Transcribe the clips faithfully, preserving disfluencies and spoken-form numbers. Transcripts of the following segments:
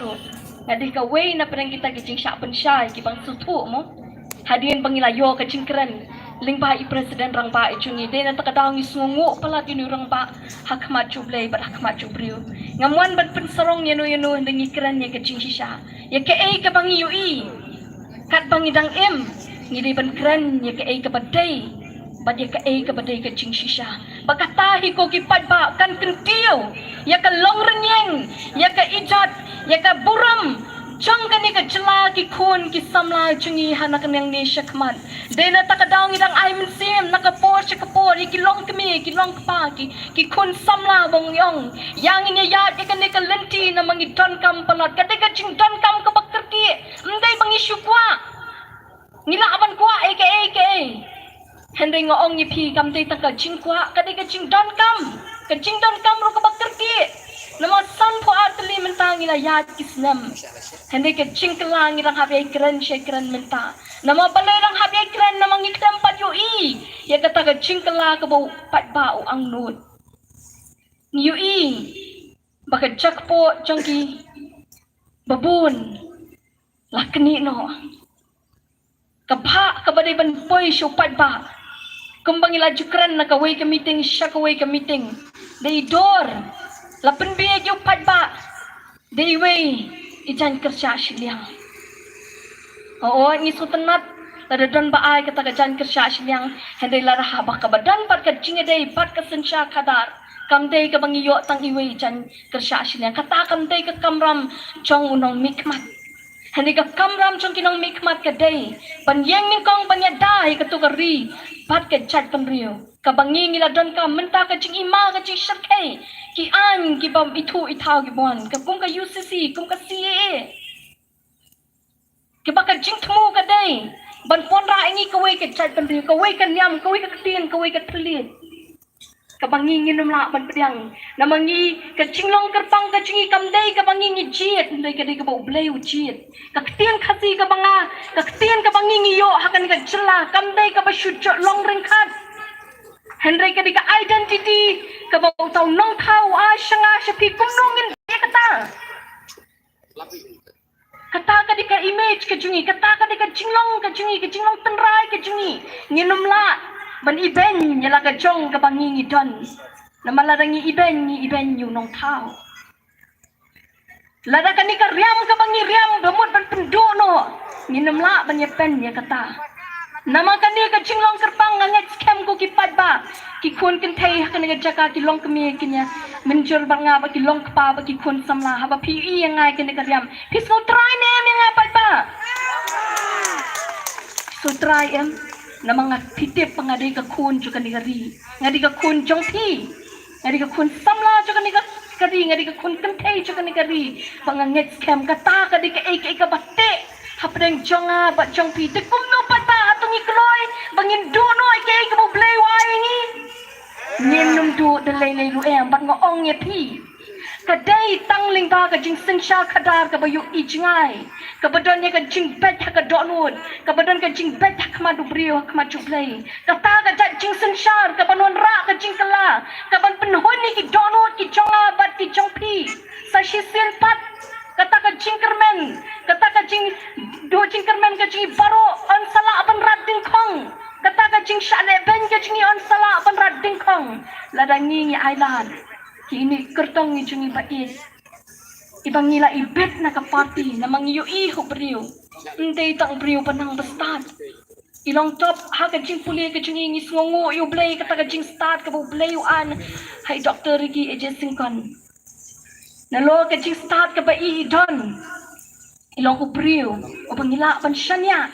ruh. Nga dei kawei na pdeng kita ki jingshah pynshai ki bang sngewthuh mo. Hadien ba ngi la ïoh ka jingkren lyngba i president rangbah i jong ngi, dei na kata ka daw ngi sngewnguh palat ïa u rangbah ha khmat jong u Blei bad ha khmat jong u briew. Ngam wan ban pynsarong ïano ïano hynrei ngi kren ïa ka jingshisha, ïa kaei kaba ngi ïohi. Katba ngi dang im, ngi dei ban kren ïa kaei kaba dei bad ïa kaei kaba dei ka jingshisha. Ba kata hi ko ki paidbah kan kyntiew ïa ka longrynïeng, ïa ka ijot, ïa ka burom jong kane ka jylla, ki khun ki samla jong ngi ha na ka liang ne shakhmat. Dei na kata ka daw ngi dang ai mynsiem na ka por sha ka por ïa ki longkmie, ki longkpa, ki, ki khun samla ba ngi ong ïa ngin ïaid ïa kane ka lynti namar ngi donkam palat. Ka dei ka jingdonkam kaba kyrkieh, ym dei ba ngi shu kwah. Ngi lah ban kwah ïa kaei kaei, hynrei nga ong ïa phi, kam dei tang ka jingkwah, ka dei ka jingdonkam. Ka jingdonkam ruh kaba kyrkieh. Namar sanphew ar tylli mynta ngi la ïaid ki snem, hynrei ka jingkylla ngi dang hap ïai kren sha kren mynta. Namar balei dang hap ïai kren? Namar ngi khlem pat ïohi ïa kata ka jingkylla kaba u paidbah u angnud. Ngi ïohi ba ka jakpoh jong ki babun la knieh noh. Ka bhah kaba dei ban poi sha u paidbah, kumba ngi la ju kren na kawei ka meeting sha kawei ka meeting, dei i dur. La pynbieit ïa u paidbah da iwei i jaiñ kyrshah shiliang. Hooid, ngi sngewtynnat lada don ba ai kata ka jaiñ kyrshah shiliang, hynrei lada haba kaba don pat ka jingïadei bad ka synshar khadar, kam dei kaba ngi ïoh tang iwei i jaiñ kyrshah shiliang. Kata kam dei ka kamram jong u nongmihkhmat. Hynrei ka kamram jong ki nongmihkhmat ka dei ban ïeng nyngkong ban ïada ïa kato ka ri bad ka jaitbynriew. Kaba ngi, ngi la donkam mynta ka jingima, ka jingshyrkhei, ki aiñ kiba ithuh ithaw kiba wan, ka kum ka U C C, kum ka C A A. Kaba ka jingthmu ka dei ban wanrah ïa ngi kawei ka jaitbynriew, kawei ka niam, kawei ka ktien, kawei ka thylliej. Kaba ngi ngin ym lah ban pdiang. Namar ngi, ka jinglong kyrpang ka jong ngi kam dei kaba ngi ngi jied, hynrei ka dei kaba U Blei u jied. Ka ktien Khasi kaba nga, ka ktien kaba ngi ngi ïoh ha kane ka jylla kam dei kaba shu jot long ryngkat, hynrei ka dei ka identity kaba uta u nongthaw u ai sha nga sha phi, kumno ngin ïa kata. Kata ka dei ka image ka jong ngi, kata ka dei ka jinglong ka jong ngi, ka jinglong tynrai ka jong ngi. Ngin ym lah ban ibeiñ ïa la ka jong kaba ngi ngi don. Namar lada ngi ibeiñ, ngi ibeiñ ïa u nongthaw. Lada kane ka riam kaba ngi riam ba mut ban pynduh noh, ngin ym lah ban ïa peiñ ïa kata. Namar kane ka jinglong kyrpang nga ngeit skhem ko ki paidbah, ki khun kynthei ha kane ka jaka, ki longkmie kin ïa mynjur bad nga, bad ki longkpa, bad ki khun samla, haba phi ïohi ïa nga ïa kane ka riam, phi sngewtrai ne em ïa nga paidbah? Sngewtrai em? Namar nga, phi tip ba nga dei ka khun jong kane ka ri. Nga dei ka khun jong phi. Nga dei ka khun samla jong kane ka, ka ri, nga dei ka khun kynthei jong kane ka ri. Ba nga ngeit skhem kata ka dei kaei kaei kaba teh hapdeng jong nga bad jong phi. Te kumno pat ba hato ngi kloi ba ngin duh noh ïa kaei kaba U Blei u ai ïa ngi? Ngin ym duh da lei lei ruh em, bad nga ong ïa phi, ka dei tang lyngba ka jingsynshar khadar kaba ïohi jngai, kaba don ïa ka jingbeit ha ka dohnud, kaba don ka jingbeit ha khmat u briew, ha khmat U Blei. Kata ka jait jingsynshar kaban wanrah ka jingkylla, kaban pynhun ïa ki dohnud ki jong nga bad ki jong phi. Sa shisien pat, kata ka jingkyrmen, kata ka jingduh jingkyrmen ka jong ngi baroh yn sa lah ban rat dyngkhong. Kata ka jingshah lehbeiñ ka jong ngi yn sa lah ban rat dyngkhong lada ngi ngi ailad. Kine ki kyrtong ki jong ngi ba ïeit, kiba ngi la ibit na ka party, namar ngi ïohi ha u briew. Ym dei tang u briew ba nang ba stad. I long top ha ka jingpule ka jong ngi, ngi sngewnguh ïa U Blei, kata ka jingstad kaba U Blei u ai ha i Doctor Ricky A J Syngkon. Nalor ka jingstad kaba i i don, i long u briew uba ngi lah ban shaniah.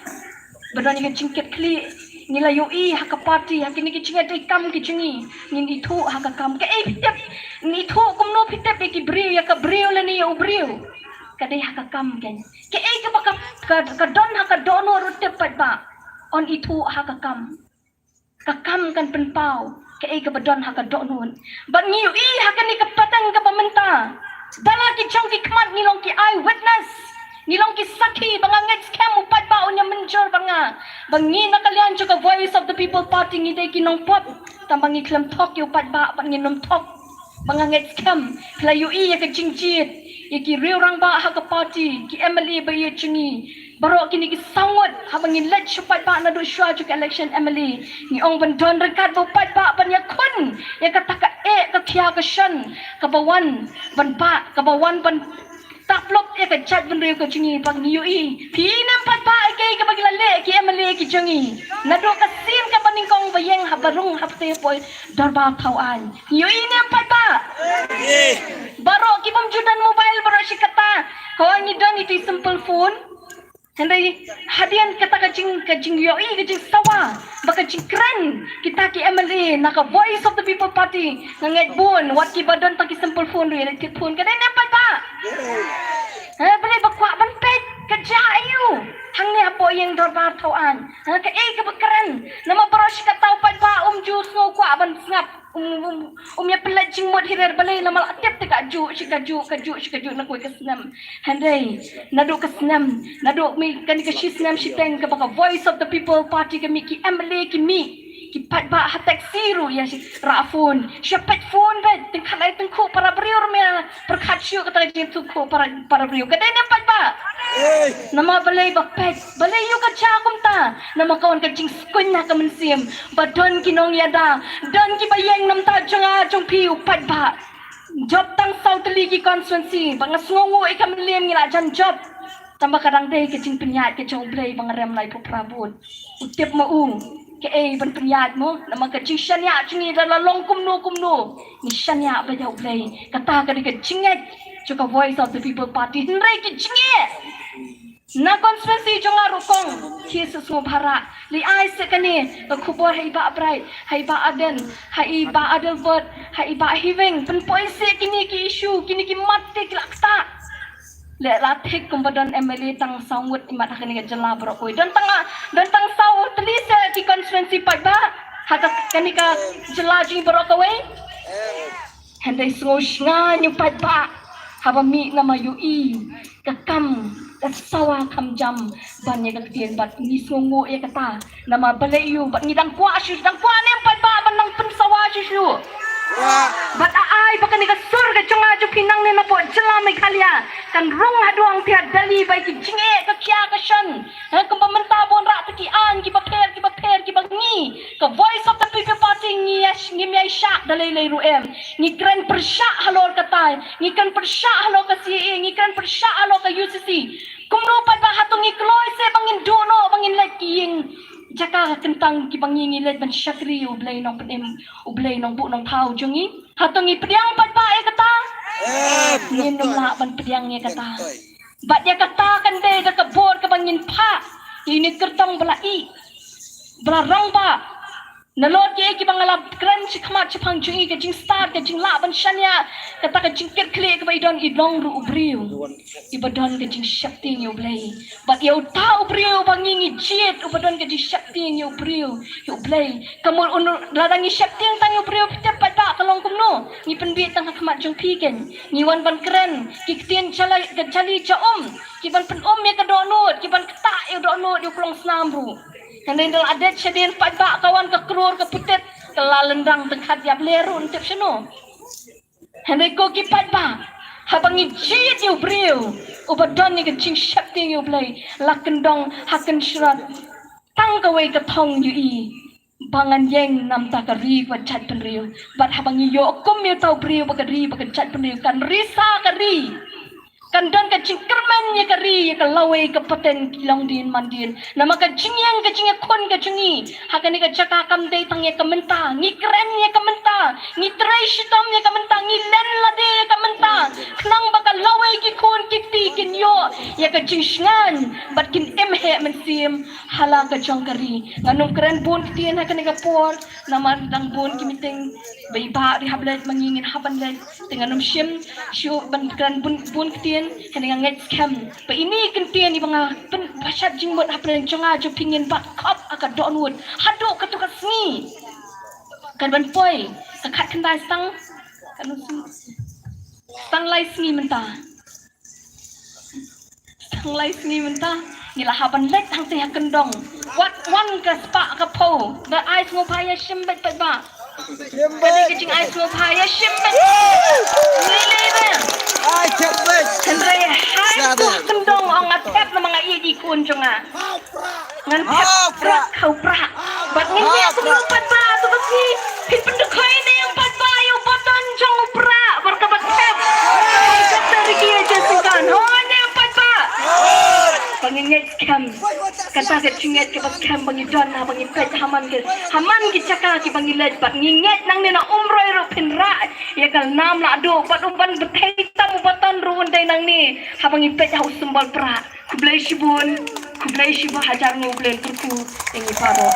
Ba don ïa ka jingkitkhlieh, ngi la ïohi ha ka party, ha kine ki jingïadei kam ki jong ngi, ngin ithuh ha ka kam. Kaei phi tip, ngin ithuh kumno phi tip ïa ki briew, ïa ka briew lane ïa u briew? Ka dei ha ka kam kein. Kaei kaba ka, ka, ka don ha ka dohnud ruh tip paidbah, yn ithuh ha ka kam. Ka kam kan pynpaw kaei kaba don ha ka dohnud. Bad ngi ïohi ha kane ka pateng kaba mynta, da la ki jong ki khmat ngi long ki eyewitness, ngi long ki sakhi, ba nga ngeit skhem u paidbah un ïa mynjur bad nga ba ngi na ka liang jong ka Voice of the People Party ngi dei ki nongpop, tangba ngi khlem thok ïa u paidbah bad ngin ym thok Ba nga ngeit skhem phi la ïohi ïa ka jingjied ïa ki riew rangbah ha ka party, ki M L A ba ïeit jong ngi. Baroh kine ki saw ngut, haba ngin leit sha paidbah naduh shuwa jong ka election M L A, ngi ong ban don ryngkat bad u paidbah ban ïakhun ïa kata ka eh ka khia ka shon kaba wan ban bah, kaba wan ban taplop ïa ka jaitbynriew ka jong ngi. Ba ngi ïohi, phi ne em paidbah, ïa kaei kaba ki la leh ki M L A ki jong ngi naduh ka sien kaba nyngkong ba ïeng haba rung hapdeng poi dorbar thaw aiñ. Ngi ïohi ne em paidbah? Baroh ki bym ju don mobile baroh shi katta. Hooid, ngi don ïa ki simple phone. Hynrei hadien kata ka jing, ka jingïohi, ka jingsawa bad ka jingkren kita ki M L A na ka Voice of the People Party, nga ngeit bun wat kiba don tang ki simple phone ruh ïa leit thied phone. Ka dei ne em paidbah? Eh, balei ba kwah ban peit ka jia aïu hangne hapoh ïing dorbar thaw aiñ? Ha, kaei kaba kren? Namar baroh shi katta u paidbah um ju sngew kwah ban sngap. Um, um, um ïa pynlait jingmut hi ruh balei, namar la tip te kajuh shi kajuh, kajuh shi kajuh na kawei ka snem. Hynrei naduh ka snem, naduh mih kane ka shi snem shiteng kaba ka Voice of the People Party ka mih, ki M L A ki mih, ki paidbah ha taxi ruh ïa shi rah phone, sha peit phone beit, tyngkhat lai tyngkhuh para briew ruh ym ïa pyrkhat shuh kata ka jingtyngkhuh para, para briew. Ka dei ne em paidbah? Namar balei ba peit, balei ïoh ka jia kumta? Namar ka wan ka jingskhem na ka mynsiem ba don ki nongïada, don kiba ïeng na bynta jong nga jong phi u paidbah. Jop tang saw tylli ki constituency, ba nga sngewnguh ïa ka mylliem ngi la jan jop. Tangba ka dang dei ka jingpynïaid ka jong U Blei ba nga rem laiphew phra vote. U tip ma u kaei ban pynïaid mo, namar ka jingshaniah jong ngi da la long kumno kumno, ngi shaniah beit ïa U Blei. Kata ka dei ka jingngeit jong ka Voice of the People Party. Hynrei ki jingeh na constituency jong nga ruh kong, ki shu sngewbha. Leit ai seh kane ka khubor ha i Bah Bright, ha i Bah Aden, ha i Bah Adelbert, ha i Bah Hiweng, pynpoi seh kine ki issue, kine ki mat te ki la ktah. Leh la thik kumba don M L A tang saw ngut imat ha kane ka jylla baroh kawei. Don tang, don tang saw tylli seh ki constituency paidbah ha ka, kane ka jylla jong ngi baroh kawei. Hynrei sngew shngaiñ u paidbah haba mih namar ïohi ka kam ka sawa kham jam ban ïa ka ktien, bad ngi sngewnguh ïa kata. Namar balei ïoh, bad ngi dang kwah shuh, dang kwah ne em paidbah ban nang pynsawa shuh shuh. Bad ai ba kane ka sur ka jong nga jong phi nangne napoh jylla Meghalaya kan rung haduh hangta ha Delhi ba ïa ki jingeh ka khia ka shon. Ha, kumba mynta bun rah te ki aiñ kiba pher kiba pher kiba ngi ka Voice of the People Party ngi ïa, ngim ïa shah da lei lei ruh em. Ngi kren pyrshah halor kata, ngi kren pyrshah halor ka C A A, ngi kren pyrshah halor ka U C C. Kumno pat ba hato ngi kloi seh ba ngin duh noh ba ngin leit ki ïing jaka ka kyntang kiba ngi, ngi leit ban shakri ïa U Blei Nongpynim, U Blei Nongbuh Nongthaw jong ngi? Hato ngi pdiang pat ba ïa kata? Ngim lah ban pdiang ïa kata. Bad ïa kata kan dei da ka bor kaba ngin phah ïa ine i kyrtong ba la ih, ba la rangbah. Nalor kiei kiba nga la kren shakhmat shaphang jong i, ka jingstad, ka jinglah ban shaniah, kata ka jingkitkhlieh kaba i don, i long ruh u briew iba don ka jingsheptieng ïa U Blei. Bad ïa uta u briew uba ngi, ngi jied, uba don ka jingsheptieng ïa u briew, ïa U Blei. Ka mut un, lada ngi sheptieng tang ïa u briew, phi tip pat ba ka long kumno? Ngi pynbit tang ha khmat jong phi kein. Ngi wan ban kren ki ktien jali, ka jali ja um, ki ban pynum ïa ka dohnud, ki ban ktah ïa u dohnud, ïa u klongsnam ruh. Hynrei ynda la dep shadien pat ba ka wan ka klur ka putit, ka la lyndang tyngkhat ïa Blei ruh, tip shano. Hynrei ko ki pat ba, haba ngi jied ïa u briew uba don ïa ka jingsheptieng ïa U Blei, la kyndong ha kynshrot tang kawei ka thong ïa i, ba ngan ïeng na bynta ka ri bad jaitbynriew. Bad haba ngi ïoh kum ïa uta u briew ba ka ri bad ka jaitbynriew kan risa ka ri. Kan don ka jingkyrmen ïa ka ri, ïa ka lawei ka pateng ki longdien mandien. Namar ka jingïeng ka jingïakhun ka jong ngi ha kane ka jaka kam dei tang ïa ka mynta. Ngi kren ïa ka mynta, ngi trei shitom ïa ka mynta, ngi len lade ïa ka mynta, khnang ba ka lawei ki khun ki kti kin ïoh ïa ka jingshngaiñ bad kin im heh mynsiem ha la ka jong ka ri. Ngan ym kren bun ktien ha kane ka por, namar dang bun ki meeting ba i Bah ri hap leit, ma ngi ngin hap ban leit. Te ngan ym shim shuh ban kren bun, bun ktien, hynrei nga ngeit skhem ba ine i kyntien iba nga pynpashat jingmut hapdeng jong nga jong phi, ngin bat khop ha ka dohnud haduh katto ka sngi. Kan ban poi ka khatkhyndai stang, kan ban stang lai sngi mynta. Stang lai sngi mynta ngi la hap ban leit hangtei ha kyndong. Wat wan ka spah ka phew, da ai sngewbha ïa shim beit pat ba. Ka dei ka jingai sngewbha ïa shim bad lei lei ba. Hynrei ha ka kyndong ong nga tep namar nga ïeit i khun jong nga. Ngan thep prah, khau prah. Bad ngin ïa kumno pat ba, to ba phi, phin pyndukhoi ne ïa pat ba ïa u button jong u prah, bad kaba thep. Ai, kata riki ïa Jason Khan. Hooid ne ïa pat ba. Ba ngin ngeit skhem. Kata ka jingngeit kaba skhem ba ngi don, ha ba ngi peit ha man ki, ha man ki jaka kiba ngi leit, bad ngi ngeit nangne na Umroi ruh phin rah ïa ka nam la duh, bad u ban bthei tam u button ruh un dei nangne, ha ba ngi peit ha u symbol prah. Khublei shibun, khublei shibun hajar nguh, U Blei un kyrkhu ïa ngi baroh.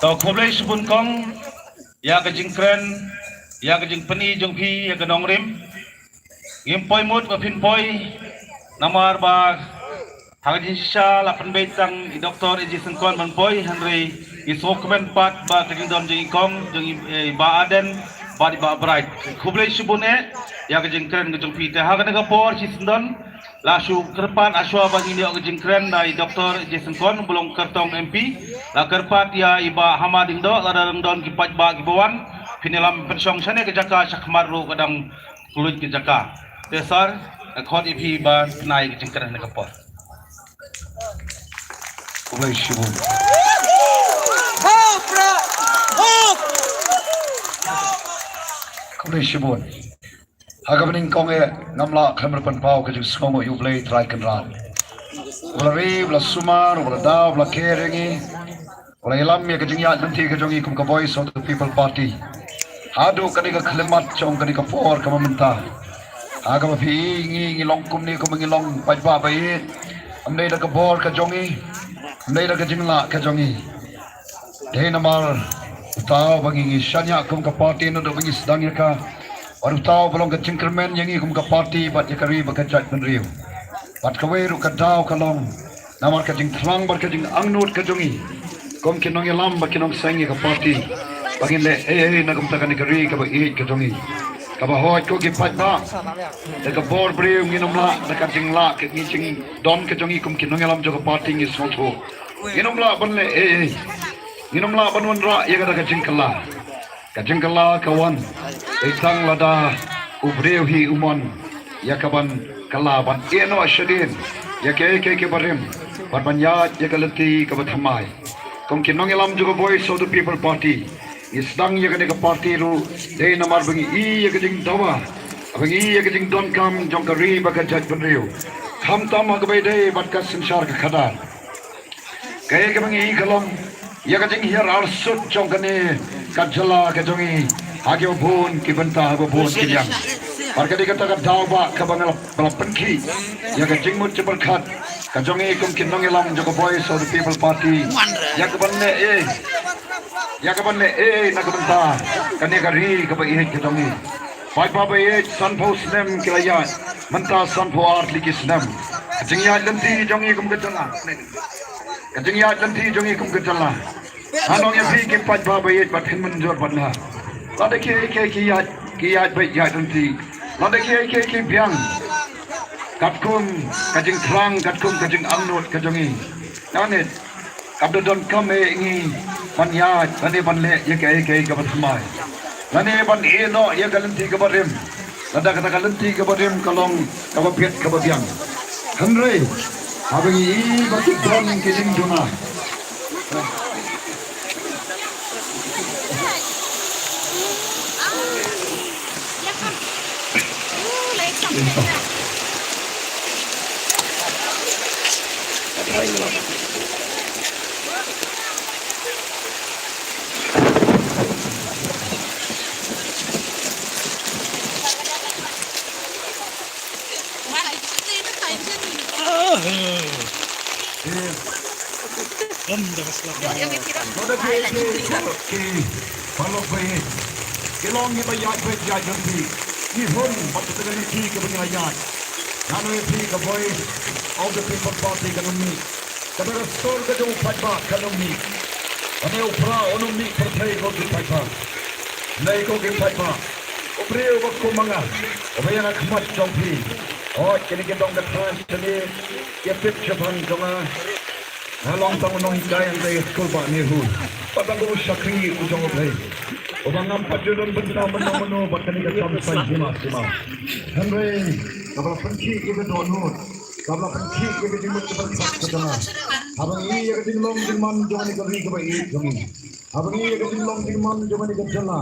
To khublei shibun kong, ïa ka jingkren, ïa ka jingpyni jong phi ïa ka nongrim. Ngim poi mut ba phin poi, namar ba ha ka jingshisha la pynbeit tang i Doktor A J Syngkon ban poi, hynrei ngi sngewkmen pat ba ka jingdon jong i kong, jong i, eh, i Bah Ardent bad i Bah Bright. Khublei shibun eh ïa ka jingkren ka jong phi. Te ha kane ka por shisyndon la shu kyrpad, ha shuwa ba ngin ïoh ka jingkren da i Doktor A J Syngkon ba long kyrtong M P, la kyrpad ïa i Bah Hama Diengdoh, lada dang don ki paidbah kiba wan, phin ïalam pynshong shane ka jaka, shakhmat ruh ka dang khlud ka jaka. Te sir, nga khot ïa phi ban pynai ka jingkren ha kane ka por. Khublei shibun. Khublei shibun. Ha kaba nyngkong eh ngam lah khlem da pynpaw ka jingsngewnguh ïa U Blei Trai Kynrad, uba la ri, uba la sumar, uba la daw, uba la ker ïa ngi, uba la ïalam ïa ka jingïaid lynti ka jong ngi kum ka Voice of the People Party haduh kane ka khyllipmat jong kane ka por kaba mynta. Ha kaba phi i ngi, ngi long kumne kumba ngi long, paidbah ba ïeit. Ym dei da ka bor ka jong ngi, ym dei da ka jinglah ka jong ngi. Dei namar uta uba ngi, ngi shaniah kum ka party naduh ba ngi sdang ïa ka. Bad uta uba long ka jingkyrmen ïa ngi kum ka party bad ïa ka ri bad ka jaitbynriew. Bad kawei ruh ka daw ka long namar ka jingthrang bad ka jingangnud ka jong ngi kum ki nongïalam bad ki nongseng ïa ka party, ba ngin leh ei ei na ka bynta kane ka ri kaba ïeit ka jong ngi. Kaba hooid ko ki paidbah, da ka bor briew ngin ym lah, da ka jinglah ka, ngi jingdon ka jong ngi kum ki nongïalam jong ka party ngi sngewthuh, ngin ym lah ban leh ei ei. Ngin ym lah ban wanrah ïa ka da ka jingkylla. Ka jingkylla ka wan dei tang lada u briew hi u mon ïa ka ban kylla, ban ïehnoh shadien ïa kiei kiei kiba rim bad ban ïaid ïa ka lynti kaba thymmai. Kum ki nongïalam jong ka Voice of the People Party, ngi sdang ïa kane ka party ruh dei namar ba ngi i ïa ka jingdawa, ba ngi i ïa ka jingdonkam jong ka ri bad ka jaitbynriew, khamtam ha kaba ïadei bad ka synshar ka khadar. Kaei kaba ngi i ka long ïa ka jinghiar arsut jong kane ka jylla ka jong ngi ha kiba bun ki bynta, ha kiba bun ki liang. Bad ka dei kata ka daw ba kaba nga la, ba la pynkhih ïa ka jingmut jingpyrkhat ka jong ngi kum ki nongïalam jong ka Voice of the People Party, ïa ka ban leh ei, ïa ka ban leh ei na ka bynta kane ka ri kaba ïeit ka jong ngi. Paidbah ba ïeit, sanphew snem ki la ïaid, mynta sanphew ar tylli ki snem. Ka jingïaid lynti jong ngi kum ka jylla, ka jingïaid lynti jong ngi kum ka jylla, ngan ong ïa phi ki paidbah ba ïeit, bad phin mynjur bad nga, lada kiei kiei ki ïaid, ki ïaid beit ïaid lynti, lada kiei kiei ki biang katkum ka jingthrang, katkum ka jingangnud ka jong ngi, ngan ïa, kam da donkam eh ngi ban ïaid lane ban leh ïa kaei kaei kaba thymmai, lane ban ïehnoh ïa ka lynti kaba rim, lada kata ka lynti kaba rim ka long kaba biang, kaba biang. Hynrei haba ngi i ba ki don ki jingduna, Lada kiei kiei ki paralok ba ïeit, ki long kiba ïaid beit ïaid lynti, ngi hun bad kata ka lynti kaba ngi la ïaid. Ngan ong ïa phi ka Voice of the People Party kan ym mih. Kata ka sur ka jong u paidbah kan ym mih. Lane u prah un ym mih pyrthei ko ki paidbah. Hynrei ko ki paidbah, u briew uba kum ma nga, uba ïeng ha khmat jong phi, hooid kine ki dong ka thaiñ shane, ki tip shaphang jong nga. Nga long tang u nonghikai hangtai ha skul bah NEHU. Bad tang u shakri u jong U Blei. Uba ngam pat ju don bynta mynno mynno bad kane ka kam saiñ hima sima. Hynrei kaba la pynkhih ïa ka dohnud, kaba la pynkhih ïa ka jingmut ka pyrkhat ka jong nga, haba ngi ïa ka jinglong jingman jong kane ka ri kaba ïeit jong ngi, haba ngi ïa ka jinglong jingman jong kane ka jylla,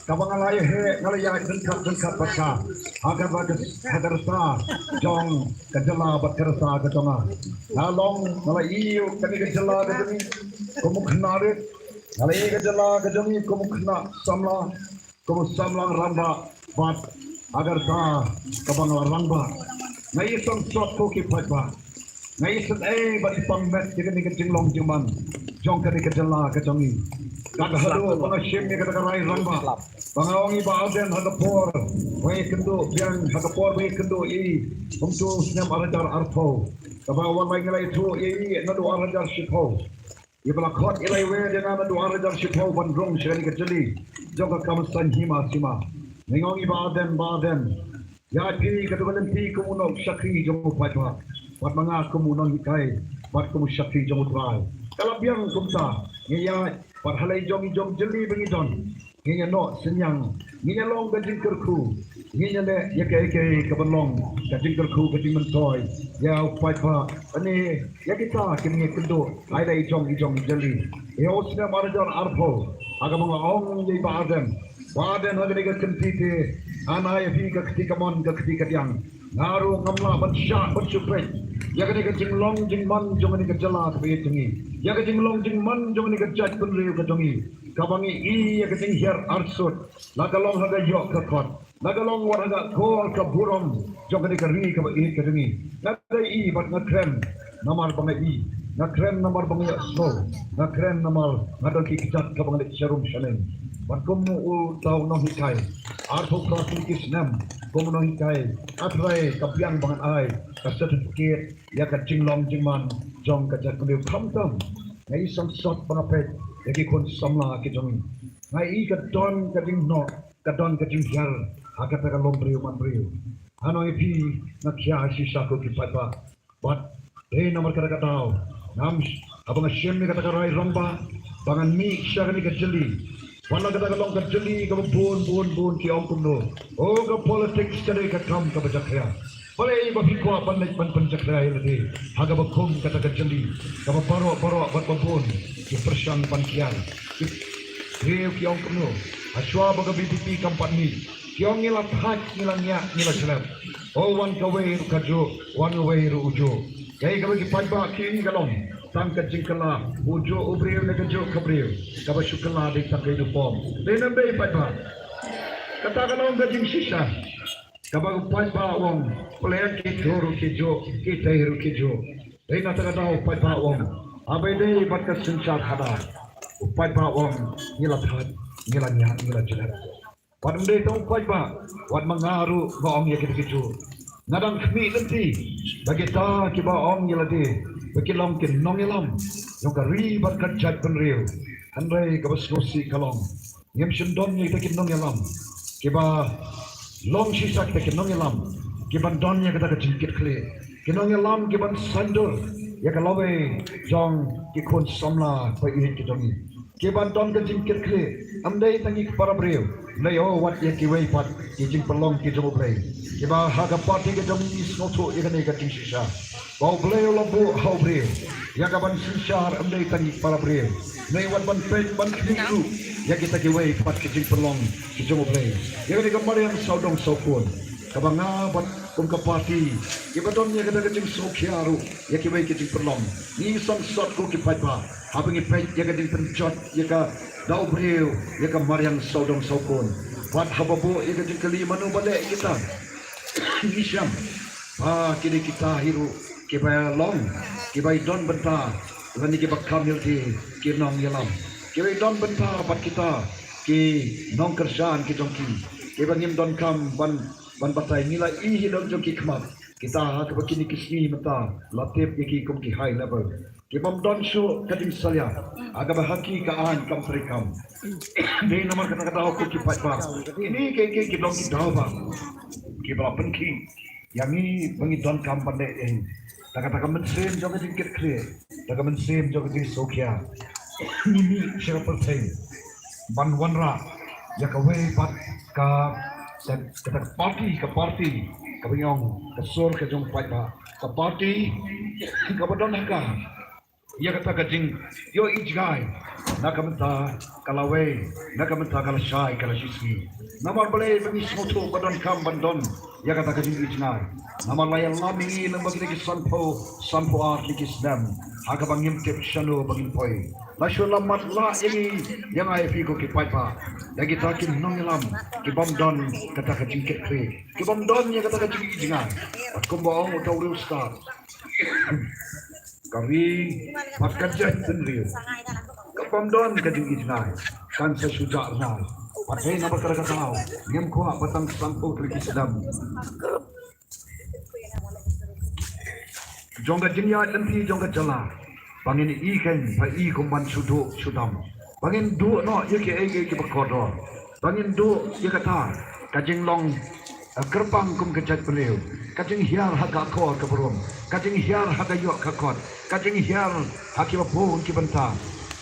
kaba nga la ïa heh, nga la ïa ryngkat ryngkat bad ka ha ka, ha ka rta jong ka jylla bad ka rta ka jong nga. Nga long, nga la ïoh kane ka jylla ka jong ngi kum u khynnah rit, nga la ïoh ka jylla ka jong ngi kum u khynnah samla, kum u samla rangbah bad ha ka rta kaba nga la rangbah. Nga ïohsngew sot ko ki paidbah. Nga ïohsngew bad i pang met ïa kane ka jinglong jingman jong kane ka jylla ka jong ngi. Kat haduh ba nga shim ïa kata ka rai rangbah, ba nga ong i Bah Ardent ha ka por ba nga ïakynduh biang, ha ka por ba nga ïakynduh ïa i kumto snem ar hajar arphew, kaba wan ba nga la ïathuh ïa i naduh ar hajar shiphew. Ïa ba la khot ïa la iwei ïa nga naduh ar hajar shiphew ban rung sha kane ka jylli jong ka kam saiñ hima sima. Nga ong i Bah Ardent, Bah Ardent, ïa phi kato ka lynti kum u nongshakri jong u paidbah, bad ma nga kum u nonghikai bad kum u shakri jong U Trai. Ka la biang kumta, ngi ïa, bad ha la i jong i jong jylli ba ngi don, ngin ïa noh synñiang, ngin ïa long ka jingkyrkhu, ngin ïa leh ïa kaei kaei kaban long ka jingkyrkhu ka jingmyntoi ïa u paidbah. Lane ïa kita kiba ngi ïakynduh ha la i jong i jong jylli. Ïa u snem ar hajar arphew, ha kaba nga ong ïa i Bah Ardent, Bah Ardent, ha kane ka kynti te, ngan ai ïa phi ka kti kamon ka kti kadiang. Nga ruh ngam lah ban shah ban shu peit ïa kane ka jinglong jingman jong kane ka jylla kaba ïeit jong ngi, ïa ka jinglong jingman jong kane ka jaitbynriew ka jong ngi, kaba ngi i ïa ka jinghiar arsut, la ka long ha ka ïoh ka kot, la ka long wat ha ka kor ka burom jong kane ka ri kaba ïeit ka jong ngi. Nga dei i bad nga kren namar ba nga i, nga kren namar ba nga ïohsngew, nga kren namar nga don ki kjat kaba nga leit sharum shaneng. Bad kum uta u nonghikai, arphew phra tylli ki snem kum u nonghikai, nga trai ka biang ba ngan ai ka certificate ïa ka jinglong jingman jong ka jaitbynriew. Khamtam nga i sangsot ba nga peit ïa ki khun samla ki jong ngi, nga i ka don ka jingnoh, ka don ka jinghiar ha kata ka lum briew man briew. Nga ong ïa phi, nga khia shisha ko ki paidbah. Bad dei namar kata ka daw, ngam, haba nga shim ïa kata ka rai rangbah ba ngan mih sha kane ka jylli, wat la kata ka long ka jylli kaba bun bun bun ki ong kumno, o ka politics ka dei ka kam kaba jakhlia. Balei ba phi kwah ban leit ban pynjakhlia ïa lade ha kaba kum kata ka jylli kaba baroh baroh bad ba bun ki pyrshang ban kiar? Ki briew ki ong kumno, hashwa ba ka VPP kam pat mih, ki ong ngi la thait, ngi la ngiah, ngi la jlep. O wan kawei ruh kajuh, wan kawei ruh ujuh. Kaei kaba ki paidbah ki ong ka long tang ka jingkylla ujuh u briew ne kajuh ka briew, kaba shu kylla dei tang ka uniform. Dei nam dei paidbah? Kata ka long ka jingshisha. Kaba u paidbah u ong, pleng ki dur ruh ki juh, ki tei ruh ki juh. Dei na kata ka daw u paidbah u ong, haba ïadei bad ka synshar khadar, u paidbah u ong ngi la thait, ngi la ngiah, ngi la jlep. Wat ym dei tang u paidbah, wat ma nga ruh nga ong ïa kito kijuh. Nga dang khmih lynti ba kita kiba ong ïa lade ba ki long ki nongïalam jong ka ri bad ka jaitbynriew. Hynrei kaba sngewsih ka long, ngim shym don ïa kita ki nongïalam kiba long shisha kita ki nongïalam kiban don ïa kata ka jingkitkhlieh, ki nongïalam kiban saiñdur ïa ka lawei jong ki khun samla ba ïeit ki jong ngi. Kiban don ka jingkitkhlieh, ym dei tang ïa ki para briew, hynrei o wat ïa kiwei pat ki jingpynlong ki jong U Blei, kiba ha ka party ka jong ngi sngewthuh ïa kane ka jingshisha ba U Blei u la buh ha u briew ïa kaban synshar, ym dei tang ïa ki para briew, hynrei wat ban peit ban khmih ruh ïa kita kiwei pat ki jingpynlong ki jong U Blei. Ïa kane ka mariang sawdong sawkun, kaba nga bad kum ka party kiba don ïa kata ka jingsngewkhia ruh ïa kiwei ki jingpynlong, ngi sangsot ko ki paidbah, haba ngi peit ïa ka jingpynjot ïa ka da u briew ïa ka mariang sawdong sawkun, wat haba buh ïa ka jingkylli mano ba leh ïa kita, ngi shem ba ki dei kita hi ruh kiba long, kiba i don bynta, lane kiba kham ïalade ki nongïalam, kiba i don bynta bad kita ki nongkyrshan ki jong ki, kiba ngim donkam ban ban batai, ngi la i hi da jong ki khmat. Kita ha kaba kine ki sngi mynta la tip ïa ki kum ki high level, ki bym don shuh ka jingsalia ha kaba ha ki ka aiñ kam treikam. Dei namar kata ka daw ko ki paidbah, kine ki, ki, ki long ki daw ba kiba la pynkhih Ïa ngi ba ngi donkam ban leh ïa ngi da kata ka mynsiem jong ka jingkitkhlieh, da ka mynsiem jong ka jingsngewkhia. Ngi mih sha ka pyrthei ban wanrah ïa kawei pat ka, ka, kata ka party, ka party kaba ngi ong ka sur ka jong paidbah, ka party kaba don ha ka ïa kata ka jingïohi jngai na ka bynta ka lawei, na ka bynta ka lashai, ka lashisngi. Namar balei? Ba ngi sngewthuh ba donkam ban don ïa kata ka jingïohi jngai. Namar la ïalam ïa ngi lem bad kine ki sanphew, sanphew ar tylli ki snem ha kaba ngim tip shano ba ngin poi. La shu lam matlah ïa ngi, ïa nga ïa phi ko ki paidbah, da kita ki nongïalam ki bym don kata ka jingkitkhlieh, ki bym don ïa kata ka jingïohi jngai. Bad kumba ong uta u riewstad, ka ri bad ka jaitbynriew ka bym don ka jingïohi jngai kan sa shu jah rngai. Bad hei, namar kata ka daw ngim kwah ba tang sanphew tylli ki snem jong ka jingïaid lynti jong ka jylla ba ngin ïohi kein, ba ïohi kum ban shu duh shu dam, ba ngin duh noh ïa kiei kiei kiba kordor, ba ngin duh ïa kata ka jinglong, eh, kyrpang kum ka jaitbynriew, ka jinghiar ha ka akor ka burom, ka jinghiar ha ka ïoh ka kot, ka jinghiar ha kiba bun ki bynta,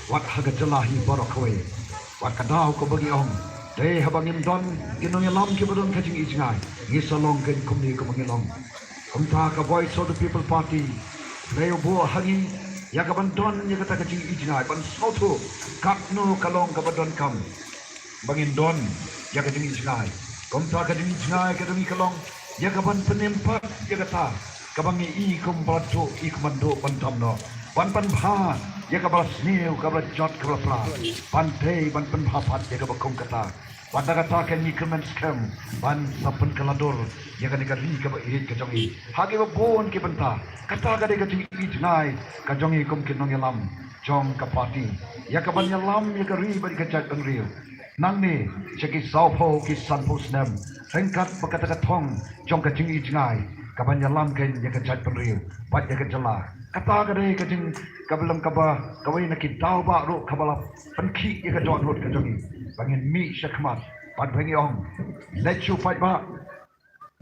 wat ha ka jylla hi baroh kawei. Wat ka daw kaba ngi ong, dei haba ngim don ki nongïalam kiba don ka jingïohi jngai, ngi sa long kein kumne kumba ngi long. Kumta ka Voice of the People Party, hynrei u buh ha ngi ïa ka ban don ïa kata ka jingïohi jngai, ban sngewthuh katno ka long kaba donkam ba ngin don ïa ka jingïohi jngai. Kumta ka jingïohi jngai ka dang ïa ka long ïa ka ban pynim pat ïa kata kaba ngi ïohi kum ban duh, ïohi kum ban duh ban dam noh, ban pynbha ïa kaba la sniew, kaba la jot, kaba la pra, ban dei ban pynbha pat ïa kaba kum kata. Bad da kata ka ngi kyrmen skhem ban sa pynkylla dur ïa kane ka ri kaba ïeit ka jong ngi ha kiba bun ki bynta. Kata ka dei ka jingïohi jngai ka jong ngi kum ki nongïalam jong ka party, ïa ka ban ïalam ïa ka ri bad ïa ka jaitbynriew. Nangne sha ki sawphew ki sanphew snem, ryngkat bad kata ka thong jong ka jingïohi jngai, ka ban ïalam kein ïa ka jaitbynriew bad ïa ka jylla. Kata ka dei ka jing, kaba long kaba, kawei na ki daw ba ruh kaba la pynkhih ïa ka dohnud ka jong ngi ba ngin mih sha khmat bad ba ngi ong, leit sha u paidbah.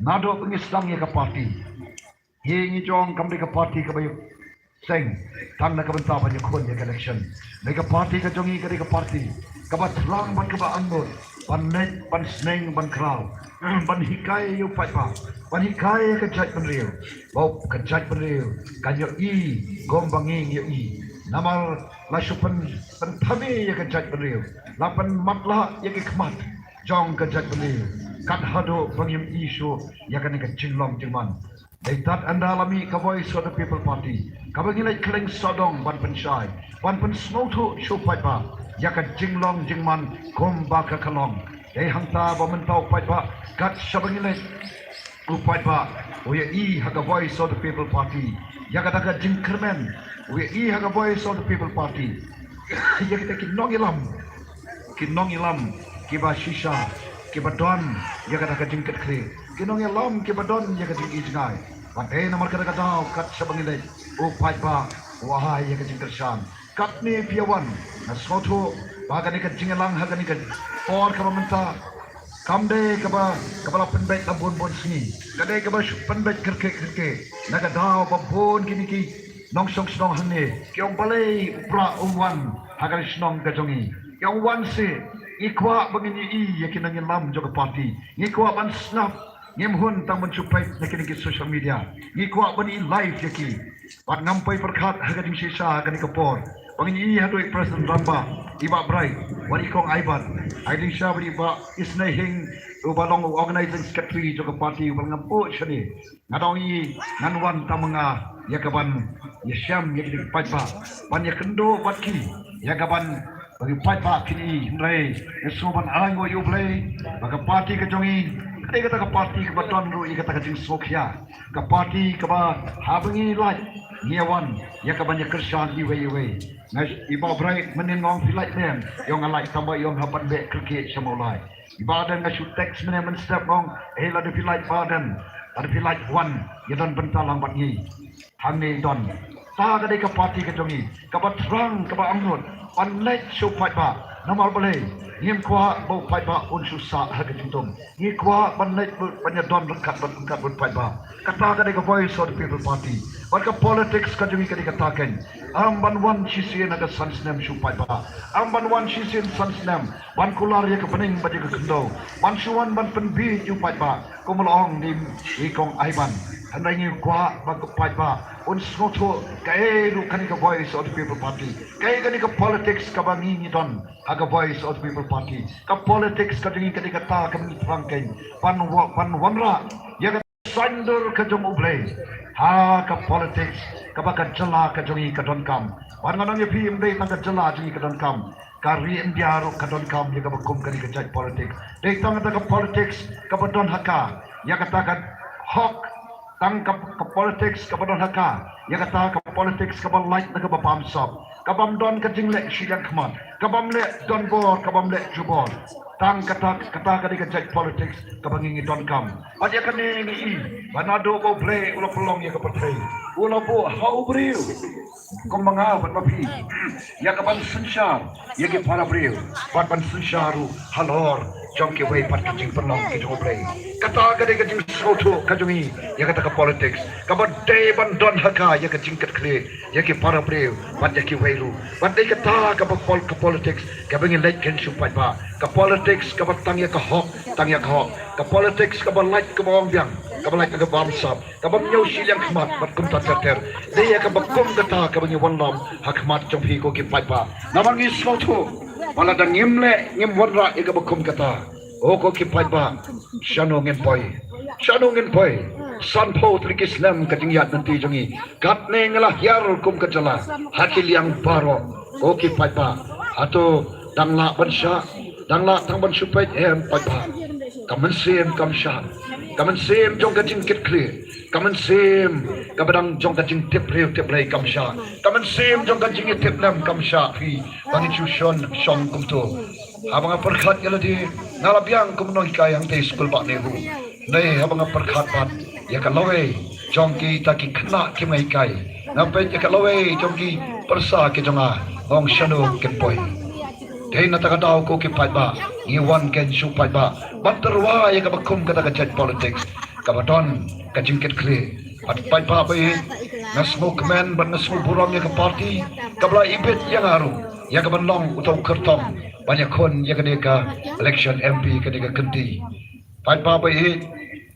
Naduh ba ngi sdang ïa ka party, hi ngi jong kam dei ka party kaba ïa seng tang na ka bynta ban ïakhun ïa ka election. Dei ka party ka jong ngi ka dei ka party kaba thrang bad kaba angnud ban leit, ban sneng, ban khraw, ban hikai ïa u paidbah, ban hikai ïa ka jaitbynriew, ba ka jaitbynriew kan ïohi kum ba ngi ïohi. Namar la shu pyn, pynthame ïa ka jaitbynriew, la pynmatlah ïa ki khmat jong ka jaitbynriew, kat haduh ba ngim ïohi shuh ïa kane ka jinglong jingman. Dei tad ynda la mih ka Voice of the People Party kaba ngi leit khlem sawdong ban pynshai, ban pynsngewthuh sha u paidbah ïa ka jinglong jingman kumba ka ka long. Dei hangta ba mynta u paidbah kat shaba ngi leit, u paidbah u ïohi ha ka Voice of the People Party ïa kata ka jingkyrmen, u ïohi ha ka Voice of the People Party ïa kita ki nongïalam, ki nongïalam kiba shisha, kiba don ïa kata ka jingkitkhlieh, ki nongïalam kiba don ïa ka jingïohi jngai. Bad dei namar kata ka daw kat shaba ngi leit, u paidbah u ai ïa ka jingkyrshan. Katne phi ïa wan, nga sngewthuh ba kane ka jingïalang ha kane ka por kaba mynta kam dei kaba, kaba la pynbeit la bun bun sngi, ka dei kaba shu pynbeit kyrkieh kyrkieh. Na ka daw ba bun kine ki nongshong shnong hangne ki ong, balei u Prah um wan ha kane ka shnong ka jong ngi? Ki ong, wan seh, ngi kwah ba ngin ïohi ïa ki nongïalam jong ka party, ngi kwah ban sngap, ngim hun tang ban shu peit na kine ki social media, ngi kwah ban ïohi live ïa ki. Bad ngam poi pyrkhat ha ka jingshisha ha kane ka por ba ngin ïohi haduh i President rangbah, i Bah Bright, wat i Kong Aibat, ha ka jingshisha bad i Bah Isnei Hing, uba long u Organizing Secretary jong ka party, uba ngam buh shane. Nga dang ïohi, ngan wan tang ma nga ïa ka ban ïashem ïa ki paidbah, ban ïakynduh bad ki ïa ka ban, ba ki paidbah kin ïohi. Hynrei nga sngew ban ai nguh ïa U Blei ba ka party ka jong ngi ka dei kata ka party kaba don ruh ïa kata ka jingsngewkhia. Ka party kaba haba ngi lait ngi ïa wan ïa ka ban ïakyrshan iwei iwei. Nga, i Bah Bright, mynnin nga ong phi lait ne em, i ong nga lait, tang ba i ong hap ban beh kyrkieh sha Mawlai. I Bah Ardent, nga shu text mynne mynstep nga ong, eh, lada phi lait Bah Ardent, lada phi lait wan ïa don bynta lang bad ngi. Hangne don. Ta ka dei ka party ka jong ngi kaba thrang, kaba angnud ban leit sha u paidbah, Namar balei? Ngim kwah ba u paidbah un shu sah ha ka jingtum. Ngi kwah ban leit ban ïadon ryngkat bad ryngkat bad paidbah. Kata ka dei ka Voice of the People Party. Bad ka politics ka jong ngi ka dei kata keiñ. Ym ban wan shisien ha ka san snem shu paidbah. Ym ban wan shisien san snem ban kular ïa ka bneng bad ïa ka khyndew. Ban shu wan ban pynbieit ïa u paidbah. Kum la ong da i kong Aiban. Hynrei ngi kwah ba ka paidbah un sngewthuh kaei ruh kane ka Voice of the People Party. Kaei kane ka politics kaba ngi ngi don ha ka Voice of the People Party. Ka politics ka jong ngi ka dei kata kaba ngi thrang keiñ ban wa-, ban wanrah ïa ka saiñdur ka jong U Blei ha ka politics kaba ka jylla ka jong ngi ka donkam. Ban ngan ong ïa phi, ym dei tang ka jylla jong ngi ka donkam, ka ri India ruh ka donkam ïa kaba kum kane ka jait politics. Dei tang kata ka politics kaba don ha ka ïa kata ka hok, tang ka, ka politics kaba don ha ka ïa kata ka politics kaba lait na kaba bamsap, ka bym don ka jingleh shiliang khmat, ka bym leh donbor, ka bym leh jubor. Tang kata, kata ka dei ka jait politics kaba ngi ngi donkam. Bad ïa kane ngi i ba naduh ba U Blei u la pynlong ïa ka pyrthei, u la buh ha u briew kum ma nga bad ma phi ïa ka ban synshar ïa ki para briew bad ban synshar ruh halor jong kiwei pat ki jingpynlong ki jong U Blei. Kata ka dei ka jingsngewthuh ka jong ngi ïa kata ka politics kaba dei ban don ha ka ïa ka jingkitkhlieh ïa ki para briew bad ïa kiwei ruh. Bad dei kata kaba pol-, ka politics kaba ngi leit keiñ shu paidbah. Ka politics kaba tang ïa ka hok, tang ïa ka hok. Ka politics kaba lait kaba ong biang, kaba lait kaba bamsap, kaba ym ñiew shiliang khmat bad kumta ter ter. Dei ïa kaba kum kata kaba ngi wanlam ha khmat jong phi ko ki paidbah. Namar ngi sngewthuh ba lada ngim leh, ngim wanrah ïa kaba kum kata, o ko ki paidbah, shano ngin poi? Shano ngin poi? Sanphew tylli ki snem ka jingïaid lynti jong ngi. Katne ngi la hiar kum ka jylla ha ki liang baroh. Ko ki paidbah, hato dang lah ban shah? Dang lah tang ban shu peit? Em paidbah. Ka mynsiem kam shah. Ka mynsiem jong ka jingkitkhlieh, ka mynsiem kaba dang jong ka jingtip briew tip Blei kam shah. Ka mynsiem jong ka jingïatip nem kam shah phi ba ngin shu shon shong kumto. Haba nga pyrkhat ïa lade, nga la biang kum u nonghikai hangtei skul bah NEHU. Hynrei haba nga pyrkhat pat ïa ka lawei jong kita ki khynnah kiba nga hikai, nga peit ïa ka lawei jong ki pyrsa ki jong nga, nga ong shano kin poi? Dei na kata ka daw ko ki paidbah, ngi wan keiñ shu paidbah ban tyrwa ïa kaba kum kata ka jait politics kaba don ka jingkitkhlieh. Bad paidbah ba ïeit, nga sngewkmen bad nga sngewburom ïa ka party kaba la ibit ïa nga ruh ïa kaban long uta u kyrtong ban ïakhun ïa kane ka election MP kane ka kynti. Paidbah ba ïeit,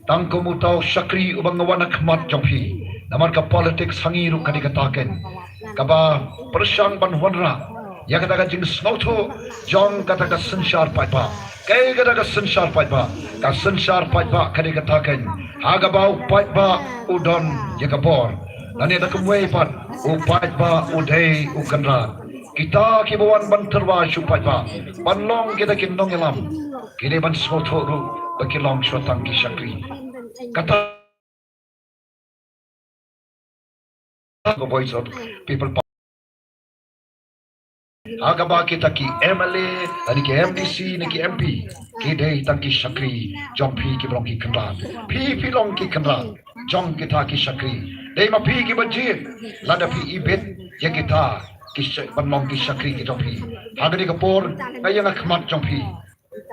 tang kum uta u shakri uba nga wan ha khmat jong phi. Namar ka politics ha ngi ruh ka dei kata keiñ, kaba pyrshang ban wanrah ïa kata ka jingsngewthuh jong kata ka synshar paidbah. Kaei kata ka synshar paidbah? Ka synshar paidbah ka dei kata keiñ ha kaba u paidbah u don ïa ka bor. Lane da kumwei pat, u paidbah u dei u kynrad. Kita kiba wan ban tyrwa sha u paidbah ban long kita ki nongïalam, ki dei ban sngewthuh ruh ba ki long shuwa tang ki shakri. Kata ka Voice of People Power. Ha kaba kita ki MLA, lane ki MDC, ne ki MP, ki dei tang ki shakri jong phi kiba long ki kynrad. Phi, phi long ki kynrad jong kita ki shakri. Dei ma phi kiba jied lada phi ibit ïa kita ki sha-, ban long ki shakri ki jong phi. Ha kane ka por nga ïeng ha khmat jong phi,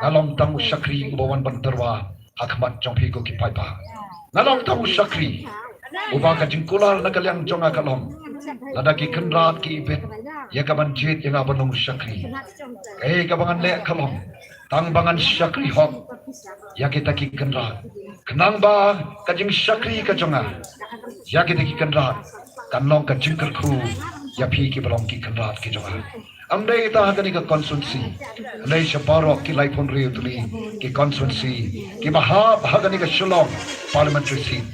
nga long tang u shakri uba wan ban tyrwa ha khmat jong phi ko ki paidbah. Nga long tang u shakri uba ka jingkular na ka liang jong nga ka long, lada ki kynrad ki ibit ïa kaban jied ïa nga ban long u shakri, kaei kaba ngan leh ka long tang ba ngan shakri hok ïa kita ki kynrad, khnang ba ka jingshakri ka jong nga ïa kita ki kynrad kan long ka jingkyrkhu ïa phi kiba long ki kynrad ki jong nga. Ym dei tang ha kane ka constituency, hynrei sha baroh ki laiphew hynriew tylli ki constituency kiba hap ha kane ka Shillong parliamentary seat.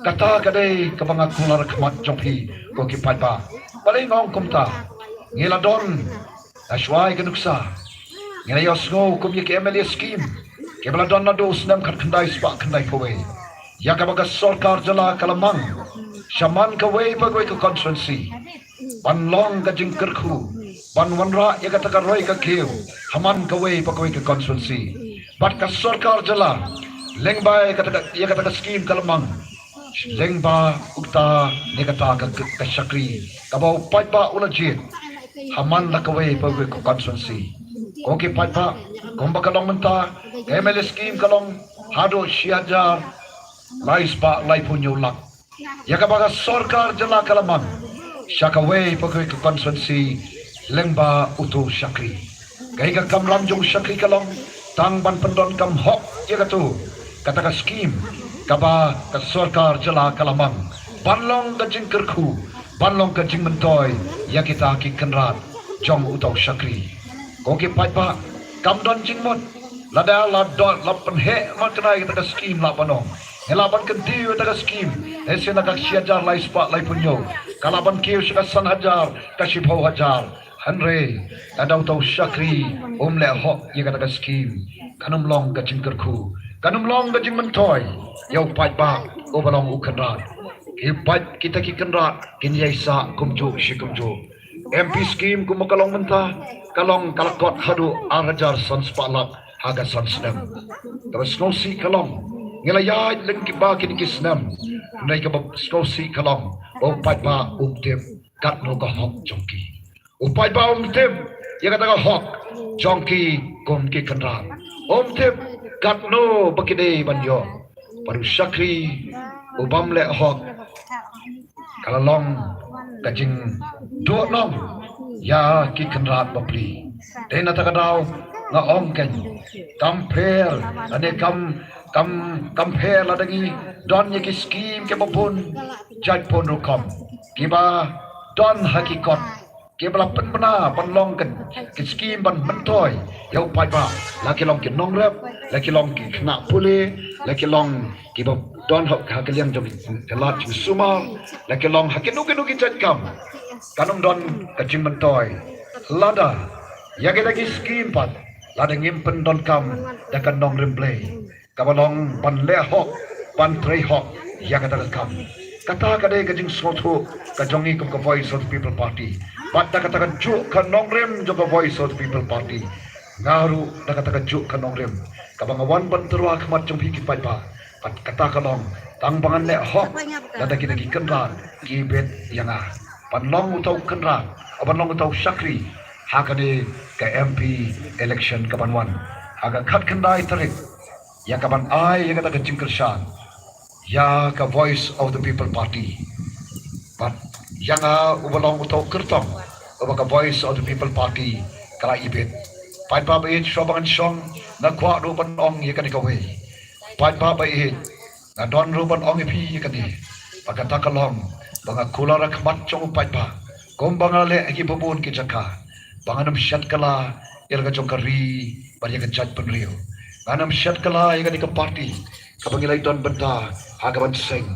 Kata ka dei kaba nga kular ha khmat jong phi ko ki paidbah. Balei nga ong kumta? Ngi la don, la shu ai ka nuksa, ngi la ïohsngew kum ïa ki MLA scheme kiba la don naduh u snem khatkhyndai spah khyndaiphew wei, ïa kaba ka sorkar jylla ka la mang sha man kawei pa kawei ka constituency ban long ka jingkyrkhu ban wanrah ïa kata ka roi ka kiew ha man kawei pa kawei ka constituency. Bad ka sorkar jylla lyngba ïa kata ka, ïa kata ka scheme ka la mang lyngba uta ne kata ka, ka, ka shakri kaba u paidbah u la jied ha man la kawei pa kawei ka constituency. Ko ki paidbah, kumba ka long mynta, ka M L A scheme ka long haduh shi hajar lai spah laiphew hynñiew lak, ïa kaba ka sorkar jylla ka la mang sha kawei pa kawei ka constituency lyngba uto u shakri. Kaei ka kamram jong u shakri ka long tang ban pyndonkam hok ïa kato, kata ka scheme kaba ka sorkar jylla ka la mang, ban long ka jingkyrkhu, ban long ka jingmyntoi ïa kita ki kynrad jong uto u shakri. Ko ki paidbah, kam don jingmut, lada la don, la pynheh ma kane kata ka scheme la ban ong, ngi la ban kyntiew ïa kata ka scheme, eh, sien na ka shi hajar lai spah laiphew hynñiew, ka la ban kiew sha ka san hajar, ka shiphew hajar. Hynrei lada uto u shakri um leh hok ïa kata ka scheme, kan ym long ka jingkyrkhu, kan ym long ka jingmyntoi ïa u paidbah uba long u kynrad. Ki paid, kita ki kynrad kin ïai sah kumjuh shi kumjuh. M P scheme kumba ka long mynta, ka long ka la kot haduh ar hajar san spah lak ha ka san snem. Kaba sngewsih ka long, ngi la ïaid lyngba kine ki snem, hynrei kaba sngewsih ka long, u paidbah um tip katno ka hok jong ki. U paidbah um tip ïa kata ka hok jong ki kum ki kynrad. Um tip katno ba ki dei ban ïoh. Bad u shakri u bym leh hok, ka la long ka jingduhnong ïa ki kynrad bapli. Te na kata ka daw nga ong kein, kam pher, ane kam, kam, kam pher lada ngi don ïa ki scheme kiba bun jait bun rukom, kiba don ha ki kot, kiba la pynbna ban long ka, ki scheme ban myntoi ïa u paidbah, la ki long ki nongrep, la ki long ki khynnah pule, la ki long kiba don ha, ha ka liang jong ka lad jingsumar, la ki long ha kino kino ki jait kam. Kan ym don ka jingmyntoi lada ïa kita ki scheme pat lada ngim pyndonkam da ka nongrim Blei, kaba long ban leh hok, ban trei hok ïa kata ka kam. Kata ka dei ka jingsngewthuh ka jong ngi kum ka Voice of the People Party. Bad da kata kajuh ka nongrim jong ka Voice of the People Party, nga ruh da kata kajuh ka nongrim kaba nga wan ban tyrwa ha khmat jong phi ki paidbah, bad kata ka long tang ba ngan leh hok lada kita ki kynrad ki bit ïa nga ban long uto u kynrad, ban long uto u shakri ha kane ka M P election kaban wan ha ka khatkhyndai tarik, ïa kaban ai ïa kata ka jingkyrshan ïa ka Voice of the People Party. Bad ïa nga uba long uto u kyrtong uba ka Voice of the People Party ka la ibit. Paidbah ba ïeit, shuwa ba ngan shong, nga kwah ruh ban ong ïa kane kawei. Paidbah ba ïeit, nga don ruh ban ong ïa phi ïa kane, ba kata ka long ba nga kular ha khmat jong u paidbah, kumba nga la leh ha kiba bun ki jaka, ba ngan ym shet kylla ïa la ka jong ka ri bad ïa ka jaitbynriew. Ngan ym shet kylla ïa kane ka party kaba ngi la don bynta ha kaban seng.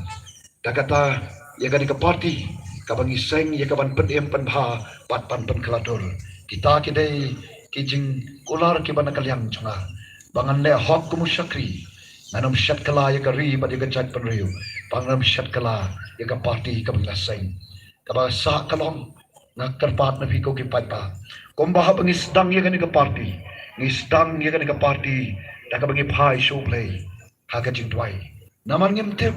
Da kata, ïa kane ka party kaba ngi seng ïa kaban pynim pynbha bad ban pynkylla dur. Kita ki dei ki jingkular kiba na ka liang jong nga, ba ngan leh hok kum u shakri, ngan ym shet kylla ïa ka ri bad ïa ka jaitbynriew, ba ngan ym shet kylla ïa ka party kaba ngi la seng. Kaba sah ka long, nga kyrpad na phi ko ki paidbah, kumba haba ngi sdang ïa kane ka party, ngi sdang ïa kane ka party da kaba ngi phai sha U Blei ha ka jingduwai. Namar ngim tip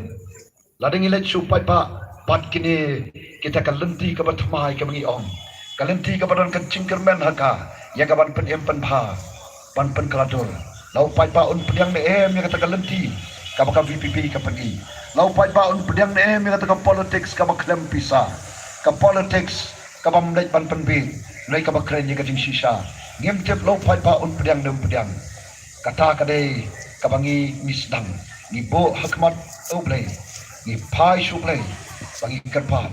lada ngi leit sha u paidbah bad kine, kita ka lynti kaba thymmai kaba ngi ong, ka lynti kaba don ka jingkyrmen ha ka ïa kaban pynim pynbha, ban pynkylla dur. La u paidbah un pdiang ne em ïa kata ka lynti kaba ka V P P ka pyni? La u paidbah un pdiang ne em ïa kata ka politics kaba khlem pisa, ka politics kaba ym leit ban pynbeit, hynrei kaba kren ïa ka jingshisha? Ngim tip la u paidbah un pdiang ne um pdiang. Kata ka dei kaba ngi, ngi sdang, ngi buh ha khmat U Blei, ngi phai sha U Blei, ba ngi kyrpad,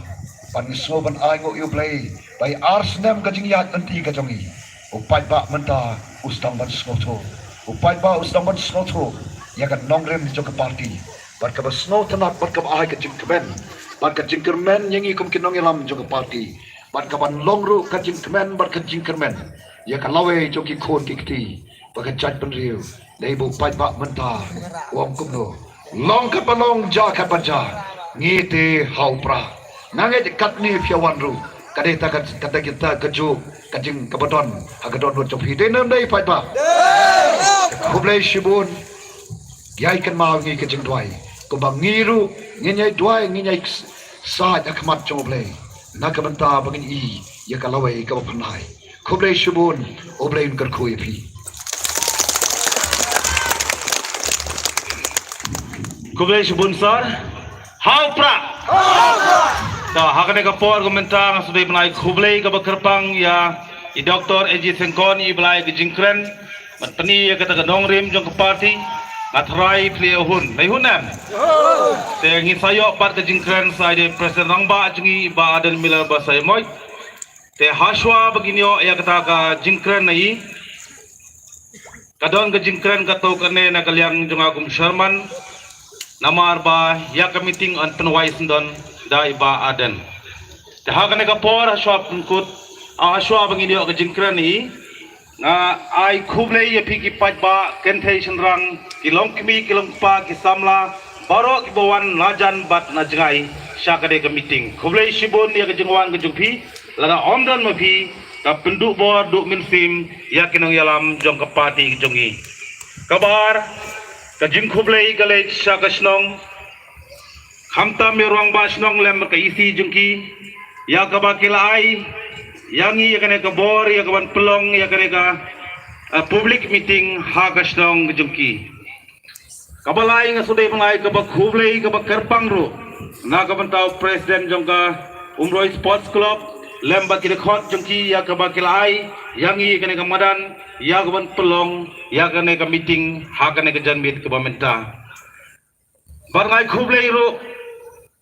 ba ngi sngew ban ai nguh ïa U Blei ba ïa ar snem ka jingïaid lynti ka jong ngi, u paidbah mynta u sdang ban sngewthuh, u paidbah u sdang ban sngewthuh ïa ka nongrim jong ka party, bad kaba sngewtynnat bad kaba ai ka jingkmen bad ka jingkyrmen ïa ngi kum ki nongïalam jong ka party, bad kaban long ruh ka jingkmen bad ka jingkyrmen ïa ka lawei jong ki khun ki kti bad ka jaitbynriew. Dei ba u paidbah mynta u ong kumno? Long katba long, jia katba jia, ngi te ha u Prah. Nga ngeit katne phi ïa wan ruh, ka dei ta ka, ka dei kita kajuh ka jing kaba don ha ka dohnud jong phi, dei ne ym dei paidbah? Khublei shibun. Ïai kynmaw ïa ngi ka jingduwai, kumba ngi ruh ngin ïai duwai, ngin ïai said ha khmat jong U Blei na ka bynta ba ngin ïoh ïa ka lawei kaba pynai. Khublei shibun, U Blei un kyrkhu ïa phi. Khublei shibun sir. Hau pra. Ta ha kane ka por ka mynta nga sdei bnai khublei kaba kyrpang ïa i Doktor A J Syngkon i ba la ai ka jingkren. Mat pyni ïa kata ka nongrim jong ka party. Nga tharai phi la hun. Lai hun em. Te ngi sa ïoh pat ka jingkren sa ïa i President Rangbah jong ngi i Bah Ardent Miller Basaiawmoit. Te hashwa ba ngin ïoh ïa kata ka jingkren na i. Ka don ka jingkren kato kane na ka liang jong nga kum chairman. Namar ba ïa ka meeting yn pynwai syndon da i Bah Ardent. Te ha kane ka por hashwa pynkut, ah, hashwa ba ngin ïoh ka jingkren na i. Nga ai khublei ïa phi ki paidbah, kynthei shynrang, ki longkmie, ki longkpa, ki samla, baroh kiba wan na jan bad na jngai sha kane ka meeting. Khublei shibun ïa ka jingwan ka jong phi, lada ym don ma phi, ka pynduh bor duh mynsiem ïa ki nongïalam jong ka party ka jong ngi. Kaba ar, ka jingkhublei ka leit sha ka shnong, khamtam ïa u rangbah shnong lem ka E C jong ki, ïa kaba ki la ai ïa ngi ïa kane ka bor ïa kaban pynlong ïa kane ka, eh, public meeting ha ka shnong ka jong ki. Kaba lai nga sdei bnai kaba khublei kaba kyrpang ruh na ka bynta u president jong ka Umroi Sports Club lem bad ki dkhot jong ki ïa kaba ki la ai ïa ngi ïa kane ka madan ïa kaban pynlong ïa kane ka meeting ha kane ka janmiet kaba mynta. Bad nga ai khublei ruh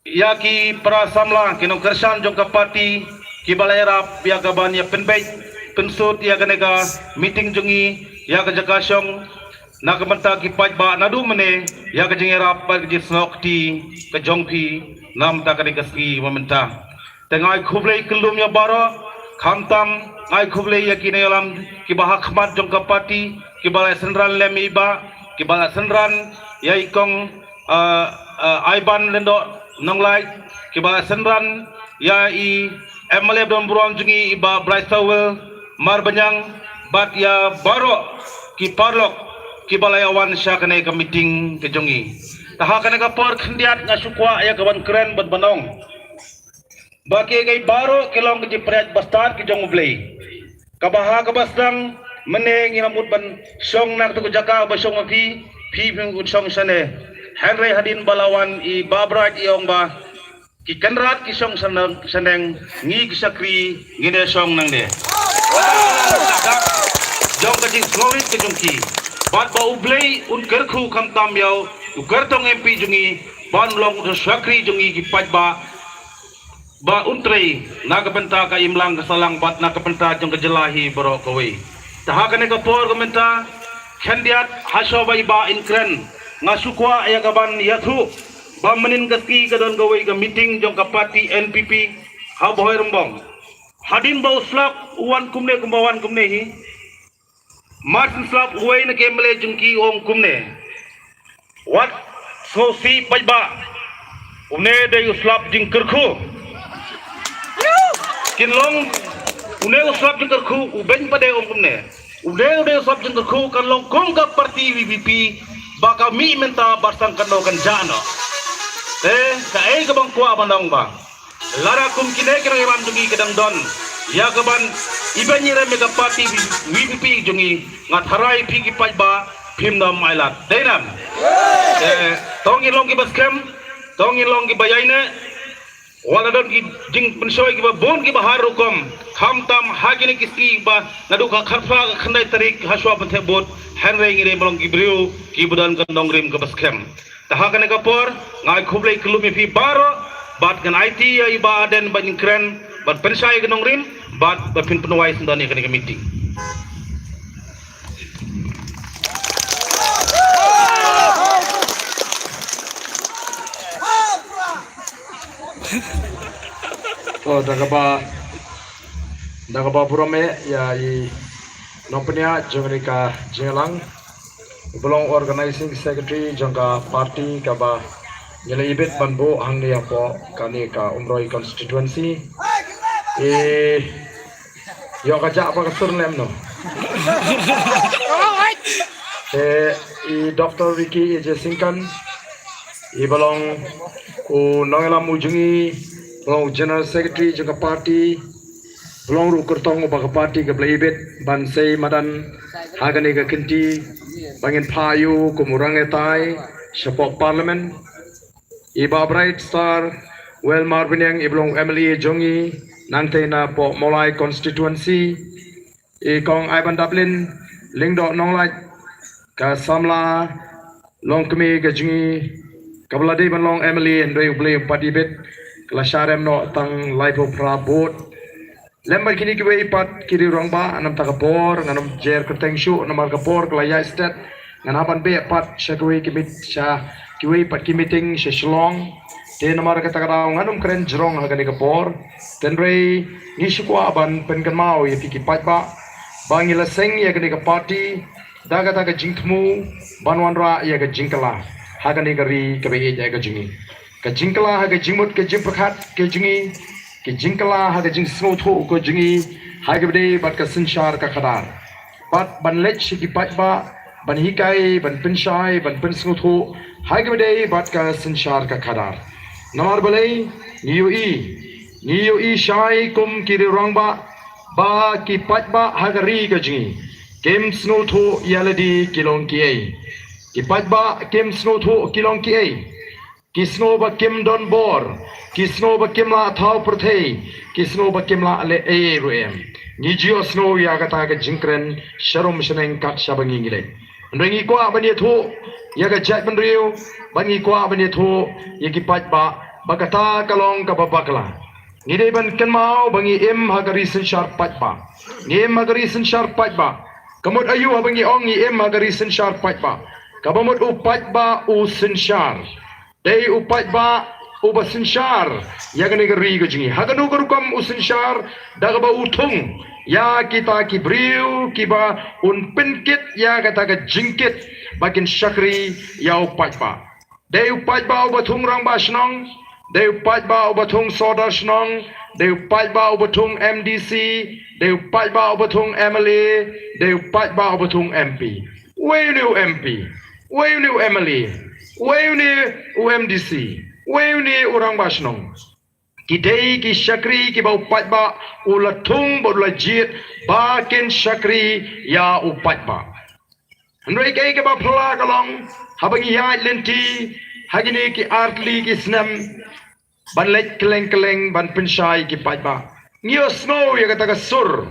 ïa ki para samla ki nongkyrshan jong ka party kiba la ïarap ïa kaban ïa pynbeit pynsut ïa kane ka meeting jong ngi ïa ka jaka shong na ka bynta ki paidbah naduh mynne ïa ka jingïarap bad ka jingsnoh kti ka jong phi na ka bynta kane ka sngi ba mynta. Te nga ai khublei kyllum ïa baroh, khamtam nga ai khublei ïa ki nongïalam kiba ha khmat jong ka party, kiba la synran lem i Bah, kiba la synran ïa i Kong, eh, eh, Aiban Lyngdoh Nonglait, kiba la synran ïa i M L A ba don burom jong ngi i Bah Brightstarwell Marbaniang, bad ïa baroh ki paralok kiba la ïa wan sha kane ka meeting ka jong ngi. Te ha kane ka por khyndiat nga shu kwah ïa kaban kren bad ban ong ba kiei kiei baroh ki long ki jingpynïaid bastad ki jong U Blei. Kaba ha kaba sdang mynne ngi la mut ban shong na katu ka jaka ba shong ma phi, phi phim mut shong shane. Hynrei hadien ba la wan i Bah Bright i ong ba ki kynrad ki shong shaneng, shaneng, ngi ki shakri ngin ïa shong nangne. Jong ka jingsngewrit ka jong ki. Bad ba U Blei un kyrkhu khamtam ïa u kyrtong M P jong ngi ban long u shakri jong ngi ki paidbah. Ba un trei na ka bynta ka imlang ka sahlang bad na ka bynta jong ka jylla hi baroh kawei. Te ha kane ka por ka mynta khyndiat hashuwa ba i Bah in kren nga shu kwah ïa kaban ïathuh ba mynnin ka sngi ka don kawei ka meeting jong ka party N P P ha Bhoirymbong. Hadien ba u slap u wan kumne kumba wan kumne hi. Mar syn slap uwei na ki M L A jong ki u ong kumne. Wat sngewsih paidbah. Une dei u slap jingkyrkhu. Kin long une u slap jingkyrkhu u beiñ pat de u ong kumne. Une u dei u slap jingkyrkhu kan long kum ka party V P P ba ka mih mynta ba sdang katno kan jah noh. Te kaei kaba nga kwah ban ong ba lada kum kine ki nongïalam jong ngi ki dang don ïa kaban ibeiñ irem ïa ka party V P P jong ngi, nga tharai phi ki paidbah phim dam ai lad. Dei nam? Eh, to ngin long kiba skhem, to ngin long kiba ïaineh. Wat la don ki jingpynshoi kiba bun kiba har rukom, khamtam ha kine ki sngi ba naduh ka khatphra ka khyndai tarik hashuwa ban thep vote, hynrei ngi dei ban long ki briew kiba don ka nongrim kaba skhem. Te ha kane ka por nga ai khublei kyllum ïa phi baroh bad ngan aiti ïa i Bah Ardent ban kren ban pynshai ïa ka nongrim bad ban pynpynwai syndon ïa kane ka meeting. To da kaba da kaba burom eh ïa i nongpynïaid jong kane ka jingïalang. Uba long organizing secretary jong ka party kaba ngi la ibit ban buh hangne hapoh kane ka Umroi constituency. I ïoh ka jah ba ka sur lem no. Te i Doctor Ricky A J Syngkon, iba long u nongïalam u jong ngi, ba long u general secretary jong ka party. Long ruh kyrtong uba ka party ka Blei ibit ban sei madan ha kane ka kynti ba ngin phah ïa u kum u rangïatai shapoh Parliament. I Bah Bright Star Well Marbaniang i ba long M L A jong ngi nangtei na poh Mawlai constituency. I Kong Ivan Daplin Lyngdoh Nonglait ka samla longkmie ka jong ngi kaba la dei ban long M L A hynrei U Blei um pat ibit ka la sharem noh tang laiphew phra vote. Lem bad kine kiwei pat ki riew rangbah, namar ka por ngan ym jer kyrteng shuh namar ka por ka la ïaid stet. Ngan hap ban beh pat sha kiwei ki mit sha kiwei pat ki meeting sha Shillong. Te namar kata ka daw ngan ym kren jrong ha kane ka por. Hynrei ngi shu kwah ban pynkynmaw ïa phi ki paidbah ba ngi la seng ïa kane ka party da kata ka jingthmu ban wanrah ïa ka jingkylla ha kane ka ri kaba ïeit ïa ka jong ngi. Ka jingkylla ha ka jingmut ka jingpyrkhat ka jong ngi, ka jingkylla ha ka jingsngewthuh ka jong ngi ha kaba dei bad ka synshar ka khadar. Bad ban leit sha ki paidbah ban hikai, ban pynshai, ban pynsngewthuh ha kaba dei bad ka synshar ka khadar. Namar balei? Ngi ïohi, ngi ïohi shai kum ki riew rangbah ba ki paidbah ha ka ri ka jong ngi kim sngewthuh ïa lade ki long kiei. Ki paidbah kim sngewthuh ki long kiei. Ki sngew ba kim don bor, ki sngew ba kim lah thaw pyrthei, ki sngew ba kim lah leh ei ei ruh em. Ngi ju ïohsngew ïa kata ka jingkren sharum shaneng kat shaba ngi ngi leit. Hynrei ngi kwah ban ïathuh ïa ka jaitbynriew, ba ngi kwah ban ïathuh ïa ki paidbah ba kata ka long kaba bakla. Ngi dei ban kynmaw ba ngi im ha ka ri synshar paidbah. Ngi im ha ka ri synshar paidbah. Ka mut aïu haba ngi ong ngi im ha ka ri synshar paidbah? Kaba mut u paidbah u synshar. Dei u paidbah uba synshar ïa kane ka ri ka jong ngi. Ha kano ka rukom u synshar? Da kaba u thung ïa kita ki briew kiba un pynkit ïa kata ka jingkit ba kin shakri ïa u paidbah. Dei u paidbah uba thung rangbah shnong, dei u paidbah uba thung sordar shnong, dei u paidbah uba thung M D C, dei u paidbah uba thung M L A, dei u paidbah uba thung M P. Uei une u M P? Uei une u M L A? Uei une u M D C? Uei une u rangbah shnong? Ki dei ki shakri kiba u paidbah u la thung bad u la jied ba kin shakri ïa u paidbah. Hynrei kaei kaba phylla ka long, haba ngi ïaid lynti ha kine ki artylli ki snem ban leit kylleng kylleng ban pynshai ki paidbah, ngi ïohsngew ïa kata ka sur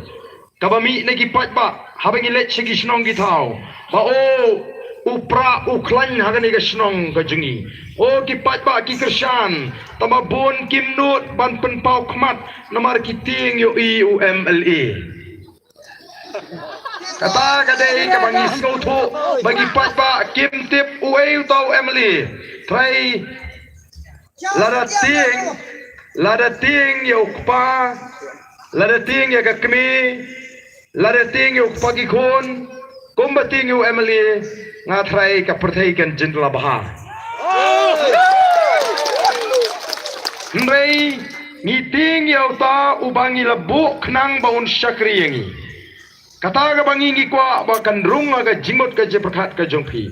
kaba mih na ki paidbah haba ngi leit sha ki shnong ki thaw ba, o, u prah u khlaiñ ha kane ka shnong ka jong ngi. O, ki paidbah ki kyrshan, tangba bun kim nud ban pynpaw khmat namar ki tieng ïohi u M L A. Kata ka dei kaba ngi sngewthuh ba ki paidbah kim tip uei uta u M L A. Trai, lada tieng, lada tieng ïa u kpa, lada tieng ïa ka kmie, lada tieng ïa u kpa ki khun, kumba tieng ïa u M L A, nga trai ka pyrthei kan jin la bha. Hynrei ngi tieng ïa uta uba ngi la buh khnang ba un shakri ïa ngi. Kata kaba ngi ngi kwah ba kan rung ha ka jingmut ka jingpyrkhat ka jong phi.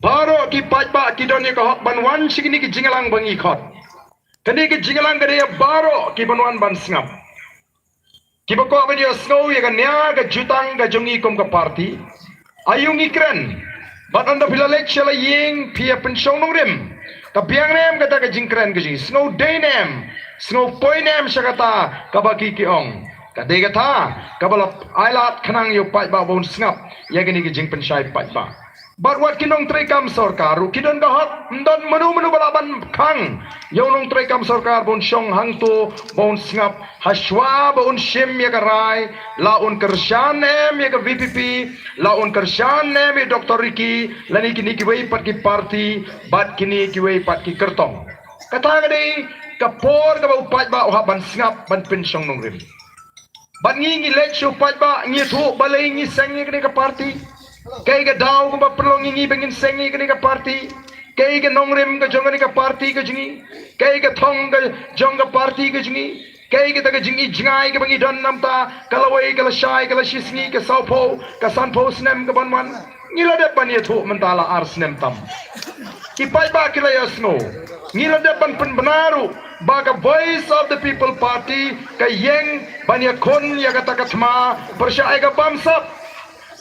Baroh ki paidbah ki don ïa ka hok ban wan sha kine ki jingïalang ba ngi khot. Kane ka jingïalang ka dei ïa baroh ki ban wan ban sngap. Kiba kwah ban ïohsngew ïa ka nia ka jutang ka jong ngi kum ka party. Aïu ngi kren? Bad ynda phi la leit sha la ïing phi ïa pynshong nongrim. Ka biang ne em kata ka jingkren ka jong ngi? Sngew dei ne em? Sngew poi ne em sha kata kaba ki ki ong? Ka dei kata kaba la ailad khnang ïa u paidbah ba un sngap ïa kane ka jingpynshai paidbah. Bad wat ki nongtrei kam sorkar ruh ki don ka hok, ym don mano mano ba lah ban khang ïa u nongtrei kam sorkar ba un shong hangto ba un sngap, hashwa ba un shim ïa ka rai, la un kyrshan ne em ïa ka V P P, la un kyrshan ne em ïa Doctor Ricky, lane kine kiwei pat ki party, bad kine kiwei pat ki kyrtong. Kata ka dei ka por kaba u paidbah u hap ban sngap ban pynshong nongrim. Bad ngi ngi leit sha u paidbah ngi ïathuh balei ngi seng ïa kane ka party. Kaei ka daw kaba pynlong ïa ngi ba ngin seng ïa kane ka party? Kaei ka nongrim ka jong kane ka party ka jong ngi? Kaei ka thong ka jong ka party ka jong ngi? Kaei kata ka jingïohi jngai kaba ngi don namar ka lawei, ka lashai, ka lashisngi, ka sawphew, ka sanphew snem kaban wan? Ngi la dep ban ïathuh mynta la ar snem tam. Ki paidbah ki la ïohsngew. Ngi la dep ban pynbna ruh ba ka Voice of the People Party ka ïeng ban ïakhun ïa kata ka thma pyrshah ïa ka bamsap.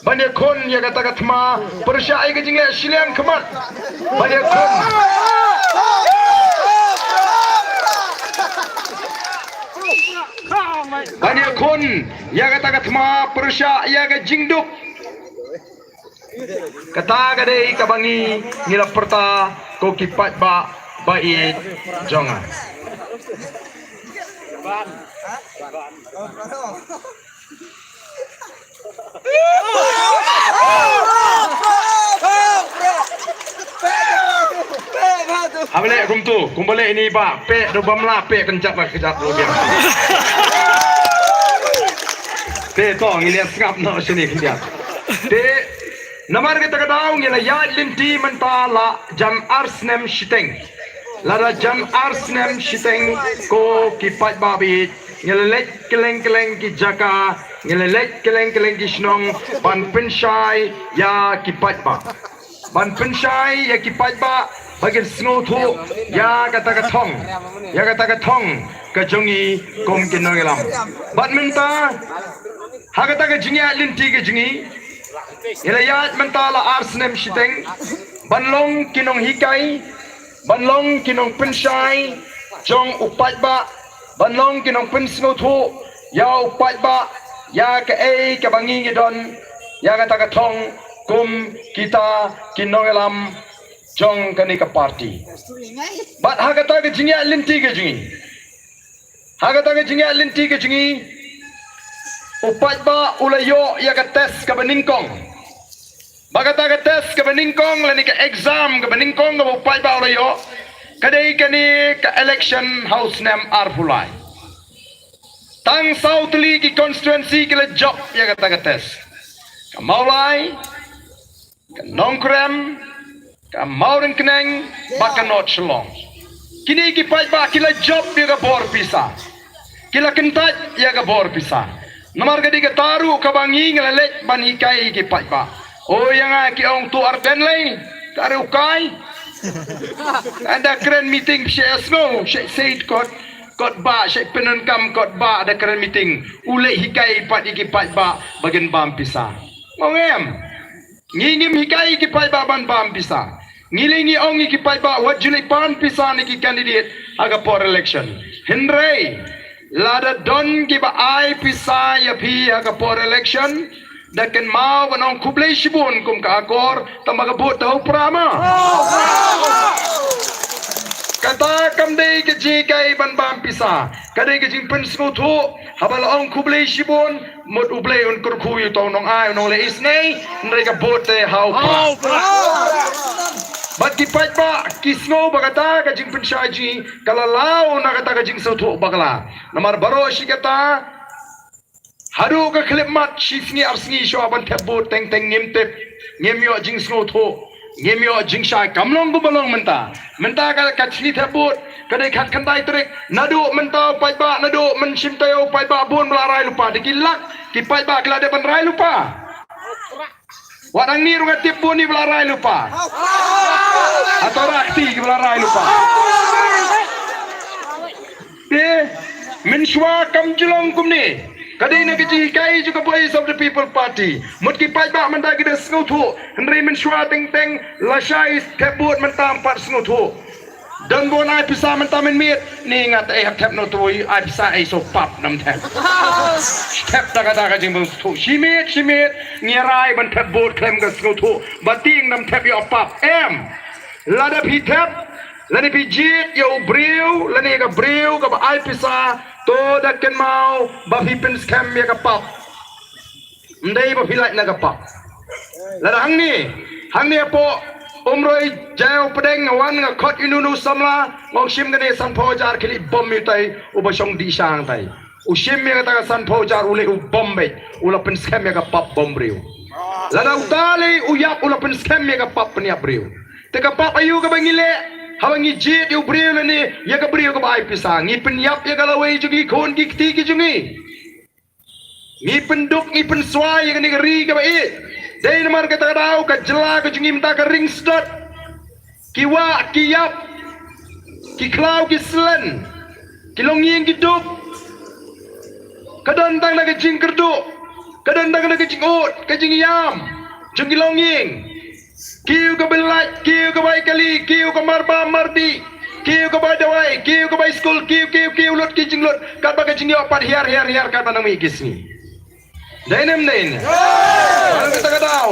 Ban ïakhun ïa kata ka thma pyrshah ïa ka jingleh shiliang khmat. Ban ïakhun. Ban ïakhun ïa kata ka thma pyrshah ïa ka jingduk. Kata ka dei kaba ngi ngi la pyrta ko ki paidbah ba ïeit jong nga. Haba leh kumtu, kumba leh ini ba, peh do bamla, peh kynjat la kynjat lo biang. Te to, ngi leh sngap noh shini kynjat. Te, namar kata ka daw ngi la ïaid lynti mynta la jan ar snem shiteng. Lada jan ar snem shiteng ko ki paidbah ba ïeit, ngi la leit kylleng kylleng ki jaka, ngi la leit kylleng kylleng ki shnong, ban pynshai ïa ki paidbah. Ban pynshai ïa ki paidbah ba kin sngewthuh ïa kata ka thong, ïa kata ka thong ka jong ngi kum ki nongïalam. Bad mynta ha kata ka jingïaid lynti ka jong ngi, ngi la ïaid mynta la ar snem shiteng ban long ki nonghikai, ban long ki nongpynshai jong u paidbah, ban long ki nongpynsngewthuh ïa u paidbah ïa kaei kaba ngi ngi don ïa kata ka thong kum kita ki nongïalam jong kane ka party. Bad ha kata ka jingïaid lynti ka jong ngi, ha kata ka jingïaid lynti ka jong ngi, u paidbah u la ïoh ïa ka test kaba nyngkong. Ba kata ka test kaba nyngkong lane ka exam kaba nyngkong kaba u paidbah u la ïoh, ka dei kane ka election ha u snem arphew lai. Tang saw tylli ki constituency ki la jop ïa kata ka test. Ka Mawlai, ka Nongkrem, ka Mawryngkneng, bad ka North Shillong. Kine ki paidbah ki la jop ïa ka bor pisa. Ki la kyntait ïa ka bor pisa. Namar ka dei kata ruh kaba ngi ngi la leit ban hikai ïa ki paidbah. O ïa nga ki ong to ar den lei, ka ruh kai. Ynda kren meeting sha sngew, sha seid kot, kot ba, sha pyndonkam kot ba da kren meeting. U leit hikai pat ïa ki paidbah ba kin bam pisa. Ong em. Ngi ngim hikai ïa ki paidbah ban bam pisa. Ngi lei ngi ong ïa ki paidbah wat ju leit pan pisa na ki candidate ha ka por election. Hynrei lada don kiba ai pisa ïa phi ha ka por election, da kynmaw ban ong khublei shibun kum ka akor, tang ba ka vote da u pra ma. Kata kam dei ka jinghikai ban bam pisa, ka dei ka jingpynsngewthuh. Haba la ong khublei shibun, mut U Blei un kyrkhu ïa uto u nongai, u nongleh isynei, hynrei ka vote te ha u pra. Bad ki paidbah ki sngew ba kata ka jingpynshai jong ngi ka la law na kata ka jingsngewthuh bakla. Namar baroh shi katta, haduh ka khyllipmat shi sngi ar sngi shuwa ban thep vote teng teng ngim tip, ngim ïoh jingsngewthuh, ngim ïoh jingshai, kam long kumba long mynta. Mynta ka, ka sngi thep vote ka dei khatkhyndai tarik. Naduh mynta u paidbah, naduh mynshim taïew u paidbah bun ba la rai lypa, da ki lak ki paidbah ki la dep ban rai lypa. Wat hangne ruh nga tip bun ïa ba la rai lypa. Hato ra kti ki ba la rai lypa. Te mynshuwa kam ju long kumne. Ka dei na ka jinghikai jong ka Voice of the People Party. Mut ki paidbah mynta ki da sngewthuh, hynrei mynshuwa teng teng lashai thep vote mynta ym pat sngewthuh. Don bun ai pisa mynta mynmiet, ni nga te ai hap thep noh, tui ai pisa ai soh pap nam thep. Thep da kata ka jingpynsngewthuh. Shi miet shi miet ngi rai ban thep vote khlem ka sngewthuh. Ba tieng nam thep ïoh pap. Em. Lada phi thep, lane phi jied ïa u briew, lane ïa ka briew kaba ai pisa, to da kynmaw ba phi pynskhem ïa ka pap. Ym dei ba phi lait na ka pap. Lada hangne, hangne hapoh Umroi Jaïaw Pdeng nga wan nga khot ïa uno uno u samla, nga ong shim kane sanphew hajar khlieh bom ïa utai uba shong dih sha hangtai. U shim ïa kata ka sanphew hajar u leh u bom beit, u la pynskhem ïa ka pap bom briew. Lada uta lei u ïap u la pynskhem ïa ka pap pynïap briew. Te ka pap aïu kaba ngi leh haba ngi jied ïa u briew lane ïa ka briew kaba ai pisa? Ngi pynïap ïa ka lawei jong ki khun ki kti ki jong ngi. Ngi pynduk, ngi pynswai ïa kane ka ri kaba ïeit. Dei namar kata ka daw ka jylla ka jong ngi mynta ka ring sdot. Ki wah, ki ïap, ki khlaw, ki slen, ki longïing, ki dup. Ka don tang da ka jingkyrduh, ka don tang da ka jingud, ka jingïam jong ki longïing. Kiew ka bylait, kiew ka bai kali, kiew ka marbam mardih, kiew ka bai dawai, kiew ka bai skul, kiew, kiew, kiew lut ki jinglut. Katba ka jingïoh pat hiar, hiar, hiar, katba nang mih ki sngi. Dei ne em dei ne? Ba kata ka daw,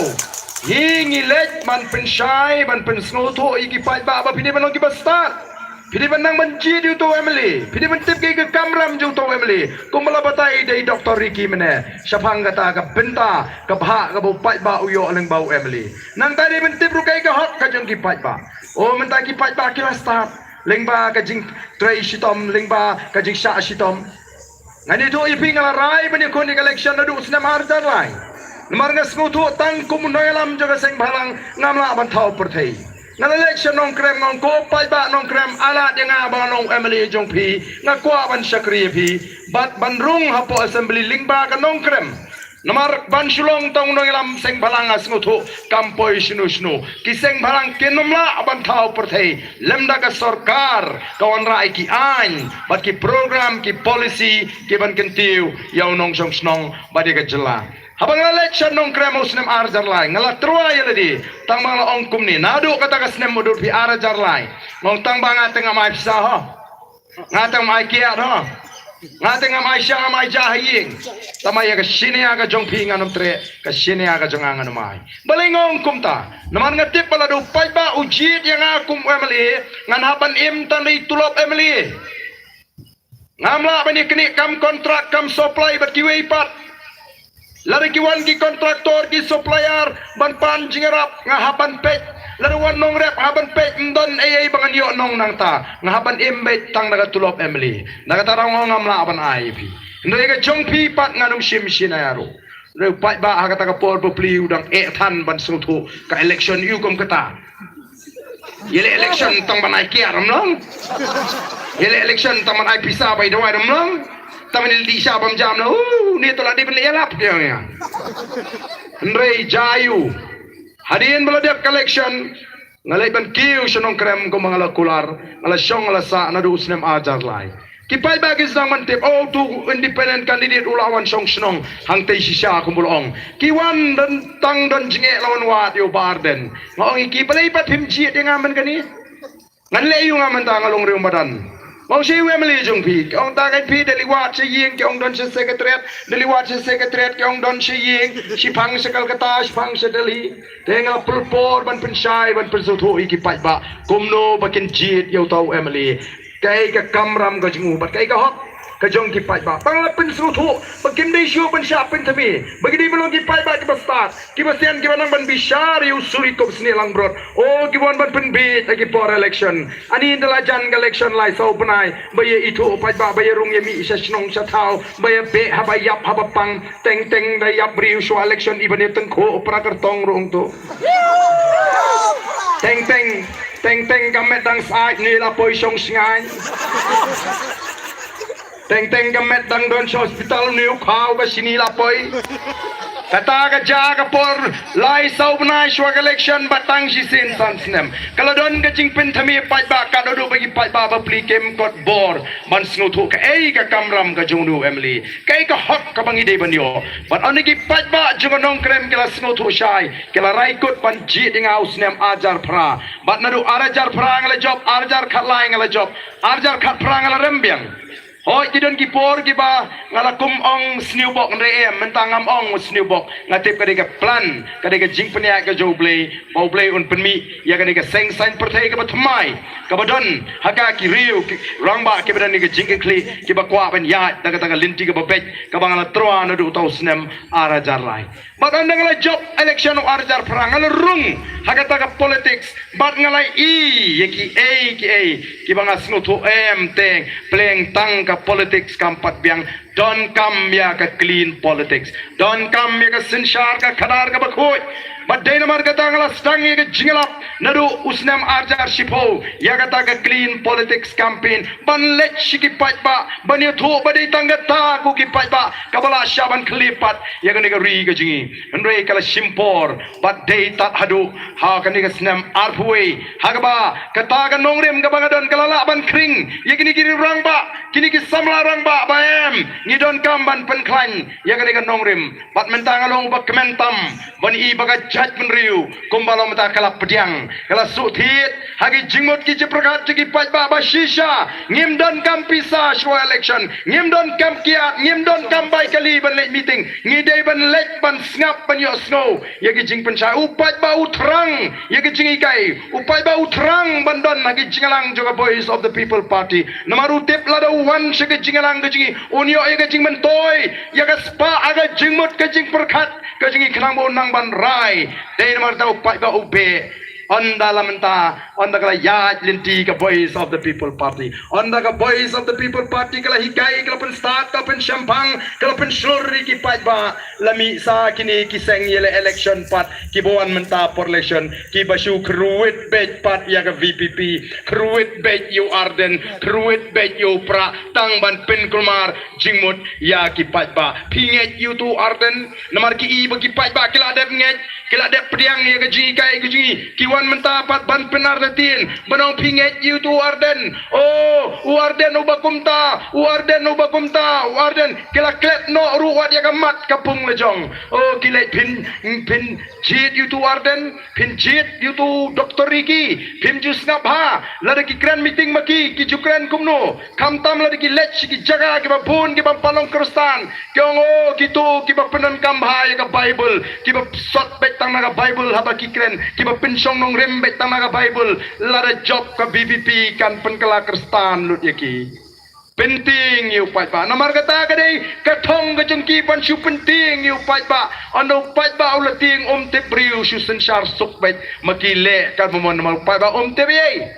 ngi ngi leit ban pynshai, ban pynsngewthuh ïa ki paidbah ba phi dei ban long kiba stad. Phi dei ban nang ban jied ïa uto u MLA. Phi dei ban tip ïa ka kamram jong uto u MLA. Kumba la batai da i Doctor Ricky mynne shaphang kata ka bynta ka bhah kaba u paidbah u ïoh lyngba u MLA. Nangta dei ban tip ruh kaei ka hok ka jong ki paidbah. O, mynta ki paidbah ki la stad lyngba ka jingtrei shitom, lyngba ka jingshah shitom. Ngan ïathuh ïa phi, nga la rai ban ïakhun ïa ka election naduh u snem ar hajar lai. Namar nga sngewthuh tang kum u nongïalam jong ka seng bhalang ngam lah ban thaw pyrthei. Nga la leit sha Nongkrem, nga ong ko paidbah Nongkrem, ai lad ïa nga ba ngan long MLA jong phi. Nga kwah ban shakri ïa phi bad ban rung hapoh assembly lyngba ka Nongkrem. Namar ban shu long tang u nongïalam seng bhalang nga sngewthuh kam poi shano shano. Ki seng bhalang kin ym lah ban thaw pyrthei lymda ka sorkar ka wanrah ïa ki aiñ bad ki program, ki policy kiban kyntiew ïa u nongshong shnong bad ïa ka jylla. Haba nga la leit sha Nongkrem ha u snem ar hajar lai, nga la tyrwa ïa lade, tang ba nga la ong kumne, naduh kata ka snem u dur phi ar hajar lai, nga ong tang ba nga te ngam ai pisa ho. Nga te ngam ai kiad ho. Nga te ngam ai sha, ngam ai ja ha ïing. Tangba ïa ka shaniah ka jong phi ngan ym treh, ka shaniah ka jong nga ngan ym ai. Balei nga ong kumta? Namar nga tip ba lada u paidbah u jied ïa nga kum u MLA, ngan hap ban im tang da i tulop MLA. Ngam lah ban ïa knieh kam kontrak, kam supply bad kiwei pat. Lada ki wan ki kontraktor, ki supplier ban pan jingïarap, nga hap ban peit. Lada wan nongrep, hap ban peit, ym don ei ei ba ngan ïoh nong nangta. Nga hap ban im beit tang da ka tulop MLA. Na kata ruh ngam lah ban ai ïa phi. Hynrei ka jong phi pat ngan ym shim shaniah ruh. Hynrei u paidbah ha kata ka por bapli u dang eh than ban sngewthuh ka election ïa u kum kata. Ïaleh election tang ban ai kiad ym long. Ïaleh election tang ban ai pisa bai dawai ym long. Tang ban ïaleh dih sha bam jam la. Uh, ni to la dei ban leh ïalap ki ong ïa. Hynrei jai u. Hadien ba la dep ka election, nga leit ban kiew sha Nongkrem kumba nga la kular, nga la shong nga la sah naduh u snem ar hajar lai. Ki paidbah ki sdang ban tip, oh, uto u independent candidate u la wan shong shnong hangtei shisha kumba u la ong. Ki wan don tang don jingeh la wan wad ïa u Bah Ardent. Nga ong ïa ki, balei pat phim jied ïa nga man kane? Ngan leh ïa u, nga mynta nga long riewmadan. Nga ong sha u MLA jong phi, ki ong ta kein phi, da leit wad sha ïing, ki ong don sha secretariat, da leit wad sha secretariat, ki ong don sha ïing, shiphang sha Kolkata, shiphang sha Delhi. Te nga la pynpor ban pynshai, ban pynsngewthuh ïa ki paidbah kumno ba kin jied ïa uto u MLA. Kaei ka kamram ka jong u bad kaei ka hok ka jong ki paidbah. Tang la pynsngewthuh ba kim dei shuh ban shah pynthame, ba ki dei ban long ki paidbah kiba stad, kiba sian, kiba nang ban bishar ïa u suri kup snieh langbrot. O, kiba wan ban pynbieit ha ki por election. Ani da la jan ka election lai saw bnai ba ïa ithuh paidbah, ba ïa rung ïa mih sha shnong sha thaw, ba ïa beh haba ïap haba pang. Teng teng da ïap briew shuwa election, i ban ïa tyngkhuh pra kyrtong ruh ong to. Teng teng, teng teng ka met dang sait, ni la poi shong shngain. Teng teng ka met dang don sha hospital, ni u khaw ka shini la poi. Kata ka jia ka por lai saw bnai shuwa ka election, ba tang shisien san snem. Ka la don ka jingpynthame paidbah, ka dodo ba ki paidbah bapli kim kot bor ban sngewthuh kaei ka kamram ka jong u MLA. Kaei ka hok kaba ngi dei ban ïoh. Bad ynda ki paidbah jong ka Nongkrem ki la sngewthuh shai, ki la rai kut ban jied ïa nga u snem ar hajar phra. Bad naduh ar hajar phra nga la jop, ar hajar khatlai nga la jop, ar hajar khatphra nga la rem biang. Hooid, ki don ki por kiba nga la kum ong sniewbok, hynrei em, mynta ngam ong sniewbok. Nga tip ka dei ka plan, ka dei ka jingpynïaid ka jong U Blei, ba U Blei un pynmih ïa kane ka seng saiñ pyrthei kaba thymmai, kaba don ha ka ki riew, ki rangbah kiba don ïa ka jingkitkhlieh, kiba kwah ban ïaid da kata ka lynti kaba beit, kaba nga la tyrwa naduh uta u snem ar hajar lai. Bad ynda nga la jop election u ar hajar phra, nga la rung ha kata ka politics, bad nga la ïohi ïa kiei kiei kiba nga sngewthuh em teng, pleng tang ka politics kam pat biang. Donkam ïa ka clean politics, donkam ïa ka synshar ka khadar kaba khuid. Bad dei namar kata nga la sdang ïa ka jingïalap naduh u snem ar hajar shiphew ïa kata ka clean politics campaign ban leit sha ki paidbah ban ïathuh ba dei tang kata ko ki paidbah kaba la shah ban khleh pat ïa kane ka ri ka jong ngi. Hynrei ka la shim por bad dei tad haduh ha kane ka snem arphew wei ha kaba kata ka nongrim kaba nga don ka la lah ban khring ïa kine ki rangbah, kine ki samla rangbah ba em ngi donkam ban pynkhlaiñ ïa kane ka nongrim. Bad mynta nga long uba kmen tam ban i ba ka jaitbynriew kumba long mynta ka la pdiang, ka la shu thied ha ki jingmut ki jingpyrkhat jong ki paidbah ba shisha ngim donkam pisa shuwa election, ngim donkam kiad, ngim donkam bai kali ban leit meeting, ngi dei ban leit ban sngap ban ïohsngew ïa ki jingpynshai. U paidbah u thrang ïa ki jinghikai, u paidbah u thrang ban don ha ki jingïalang jong ka Voice of the People Party. Namar u tip lada u wan sha ka jingïalang ka jong ngi un ïoh ïa ka jingmyntoi ïa ka spah ha ka jingmut ka jingpyrkhat ka jong ngi khnang ba un nang ban rai. Dei namar kata u paidbah u beh. Ynda la mynta, ynda ka la ïaid lynti ka Voice of the People Party, ynda ka Voice of the People Party ka la hikai, ka la pynstad, ka la pynshemphang, ka la pynshlur ïa ki paidbah. La mih sa kine ki seng ïaleh election pat kiba wan mynta por election kiba shu kyrwit beit pat ïa ka V P P, kyrwit beit ïa u Ardent, kyrwit beit ïa u Prah tang ban pynkulmar jingmut ïa ki paidbah. Phi ngeit ïa uto u Ardent namar ki i ba ki paidbah ki la dep ngeit, ki la dep pdiang ïa ka jinghikai ka jong ngi, ki wan mynta pat ban pynartatien ban ong phi ngeit ïa uto u Ardent. O u Ardent uba kumta, u Ardent uba kumta, u Ardent. Ki la klet noh ruh wat ïa ka mat ka pung la jong. O ki leit phin, phin jied ïa uto u Ardent, phin jied ïa uto u Doctor Ricky, phim ju sngap ha. Lada ki kren meeting ma ki, ki ju kren kumno? Khamtam lada ki leit sha ki jaka kiba bun kiba ym pat long Khristan, ki ong o kito kiba pyndonkam bha ïa ka Baibl, kiba sot beit tang na ka Baibl haba ki kren, kiba pynshong nongrim beit tang na ka Baibl. Lada jop ka V P P kan pynkylla Khristan lut ïa ki. Pyntieng ïa u paidbah. Namar kata ka dei ka thong ka jong ki ban shu pyntieng ïa u paidbah. Ynda u paidbah u la tieng um tip briew shu synshar suk beit ma ki leh katba mon namar u paidbah um tip ei.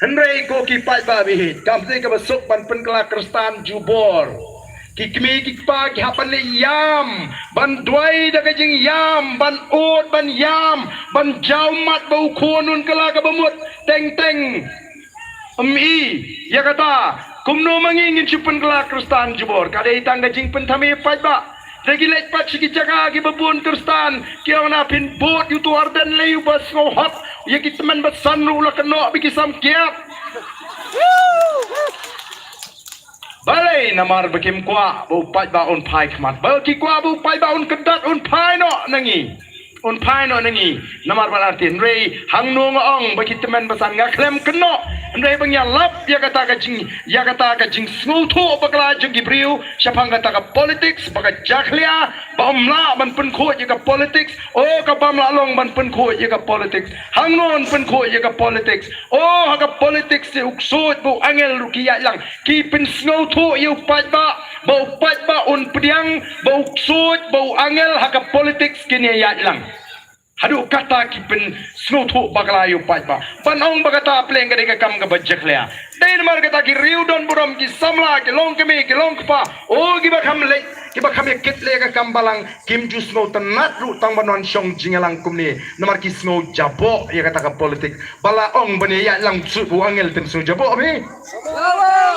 Hynrei ko ki paidbah baieit, kam dei kaba suk ban pynkylla Khristan jubor. Ki kmie ki kpa ki hap ban leh ïam, ban duwai da ka jingïam, ban ud ban ïam, ban jaw mat ba u khun un kylla kaba mut. Teng teng. Ym i ïa kata, kumno ma ngi ngin shu pynkylla Khristan jubor? Ka dei tang ka jingpynthame paidbah. Da ki leit pat sha ki jaka kiba bun Khristan, ki ong na phin bud ïa uto u Ardent lei uba sngewhok ïa ki tymmen basan ruh u la kynnoh bad ki samkiat. Balei? Namar ba kim kwah ba u paidbah un phai khmat. Ba ki kwah ba u paidbah un kyndat, un phai noh na ngi. Un phai noh na ngi. Namar ba la artatien, hynrei hangno nga ong ba ki tymmen basan, nga khlem kynnoh. Hynrei ba ngi ïalap ïa kata ka jing, ïa kata ka jingsngewthuh bakla jong ki briew shaphang kata ka politics ba ka jakhlia, ba ym lah ban pynkhuid ïa ka politics. O ka bym lah long ban pynkhuid ïa ka politics. Hangno yn pynkhuid ïa ka politics? O ha ka politics te u ksuid bad u angel ruh ki ïaid lang. Ki pynsngewthuh ïa u paidbah ba u paidbah un pdiang ba u ksuid bad u angel ha ka politics kin ïaid lang. Haduh kata ki pynsngewthuh bakla ïa u paidbah. Ban ong ba kata pleng ka dei ka kam kaba jakhlia. Dei namar kata ki riew don burom, ki samla, ki longkmie, ki longkpa, o kiba kham leit, kiba kham ïa kit leh ka kam balang, kim ju sngewtynnat ruh tang ban wan shong jingïalang kumne. Namar ki sngew jaboh ïa kata ka politik. Ba la ong ban ïaid lang suk u angel, te sngew jaboh bha.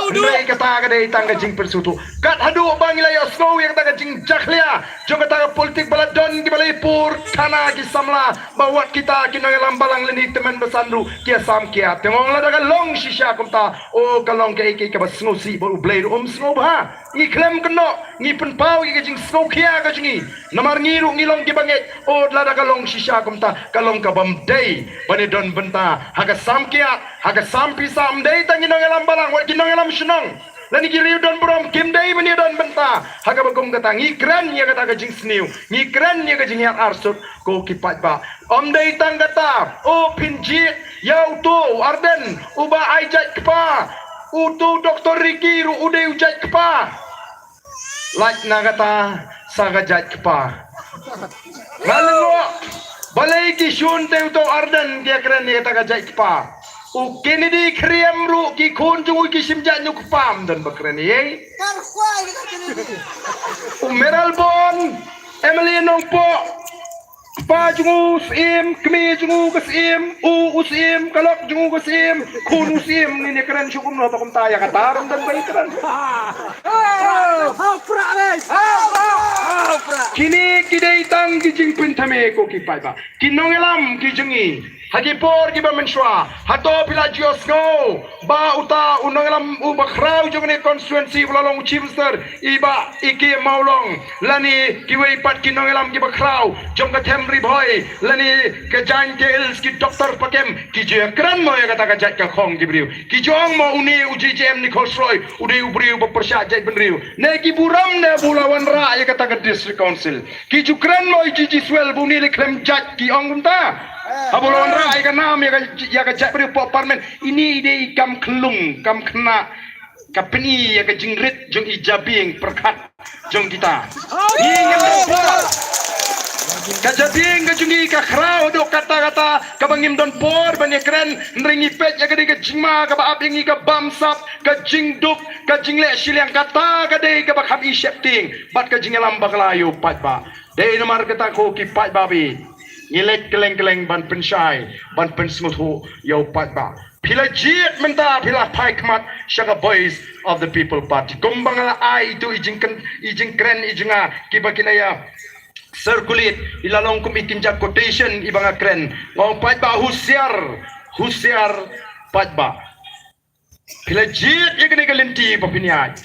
Hynrei kata ka dei tang ka jingpynsngewthuh. Kat haduh ba ngi la ïohsngew ïa kata ka jingjakhlia jong kata ka politik, ba la don kiba la ïapur thana ki samla, ba wat kita ki nongïalam balang lane tymmen basan ruh ki ïasam kiad. Te nga ong lada ka long shisha kumta, o ka long kaei kaei kaba sngewsih bad U Blei ruh um sngewbha. Ngi khlem kynnoh, ngi pynpaw ïa ka jingsngewkhia ka jong ngi. Namar ngi ruh ngi long kiba ngeit, o lada ka long shisha kumta, ka long kabym dei ban ïadon bynta ha ka sam kiad, ha ka sam pisa. Ym dei tang ki nongïalam balang, wat ki nongïalam shnong lane ki riew don burom kim dei ban ïadon bynta ha kaba kum kata. Ngi kren ïa kata ka jingsniew, ngi kren ïa ka jingïaid arsut, ko ki paidbah. Ym dei tang kata, o phin jied ïa uto u Ardent uba ai jait kpa, uto u Doktor Ricky ruh u dei u jait kpa. Lait na kata sa ka jait kpa. Nga lyngngoh balei ki shun te uto u Ardent ki ïakren ïa kata ka jait kpa. U Kennedy Khyriem ruh ki khun jong u ki shim jait na u kpa, ym don ba kren ei. U Mayralborn, M L A Nongpoh, Pa jong u Syiem, kmie jong u ka Syiem, u u Syiem, ka lok jong u ka Syiem, khun u Syiem, ngin ïa kren shuh kumno, ba kumta ïa kata ruh don ba ïa kren. Kine ki dei tang ki jingpynthame ko ki paidbah. Ki nongïalam ki jong ngi ha ki por kiba mynshuwa, hato phi la ju sngew ba uta u nongïalam uba khraw jong kane ka constituency ba la long u Chief Minister, i Bah E K Mawlong, lane kiwei pat ki nongïalam kiba khraw jong ka them Ri Bhoi, lane ka Jaintia Hills, ki Doctor Pakem, ki ju ïakren mo ïa kata ka jait ka khong ki briew? Ki ju ong mo une u J J M Nichols Roy u dei u briew ba pyrshah jaitbynriew? Ne ki burom ne ba u la wanrah ïa kata ka District Council? Ki ju kren mo i G G Swell ba une u leh khlem jait, ki ong kumta? Haba u la wanrah ïa ka nam ïa ka, ïa ka jaitbynriew hapoh Parliament, ine i dei i kam khyllung, kam khynnah, ka pyni ïa ka jingrit jong i jabieng pyrkhat jong kita. Ngi ngim don por. Ka jabieng ka jong ngi ka khraw haduh katta katta kaba ngim don por ban ïakren, hynrei ngi peit ïa ka dei ka jingma kaba ap ïa ngi, ka bamsap, ka jingduk, ka jingleh shiliang, kata ka dei kaba kham i sheptieng bad ka jingïalam bakla ïa u paidbah. Dei namar kata ko ki paidbah, ngi leit kylleng kylleng ban pynshai, ban pynsngewthuh ïa u paidbah. Phi la jied mynta, phi la phai khmat sha ka Voice of the People Party. Kumba nga la ai itu i jingkren, i jingkren i jong nga kiba kin ïa circulate, i la long kum i kynja quotation iba nga kren. Nga ong paidbah husiar, husiar paidbah. Phi la jied ïa kane ka lynti ba phin ïaid.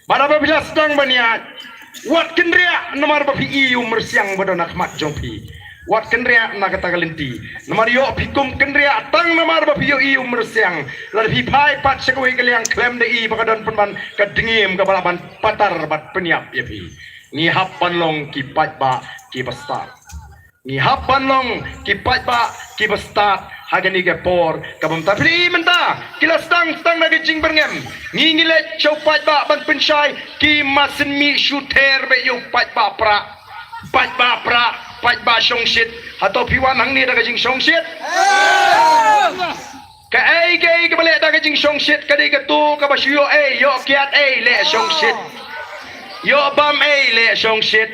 Bad haba phi la sdang ban ïaid, wat kynriah namar ba phi i u myrsiang ba don ha khmat jong phi. Wat kynriah na kata ka lynti. Namar ïoh phi kum kynriah tang namar ba phi ïohi u myrsiang. Lada phi phai pat sha kawei ka liang khlem da i ba ka don pynban ka dngiem kaba lah ban patar bad pynïap ïa phi. Ngi hap ban long ki paidbah kiba stad. Ngi hap ban long ki paidbah kiba stad ha kane ka por kaba mynta. Phi mynta ki la sdang, sdang da ka jingbyrngem. Ngi, ngi leit sha u paidbah ban pynshai, ki masin mih shu ther beit ïa u paidbah Prah. Paidbah Prah, paidbah shongshit. Hato phi wan hangne da ka jingshongshit? Kaei kaei kaba leh da ka jingshongshit ka dei kato kaba shu ïoh ei, ïoh kiad ei, leh shongshit. Ïoh bam ei, leh shongshit.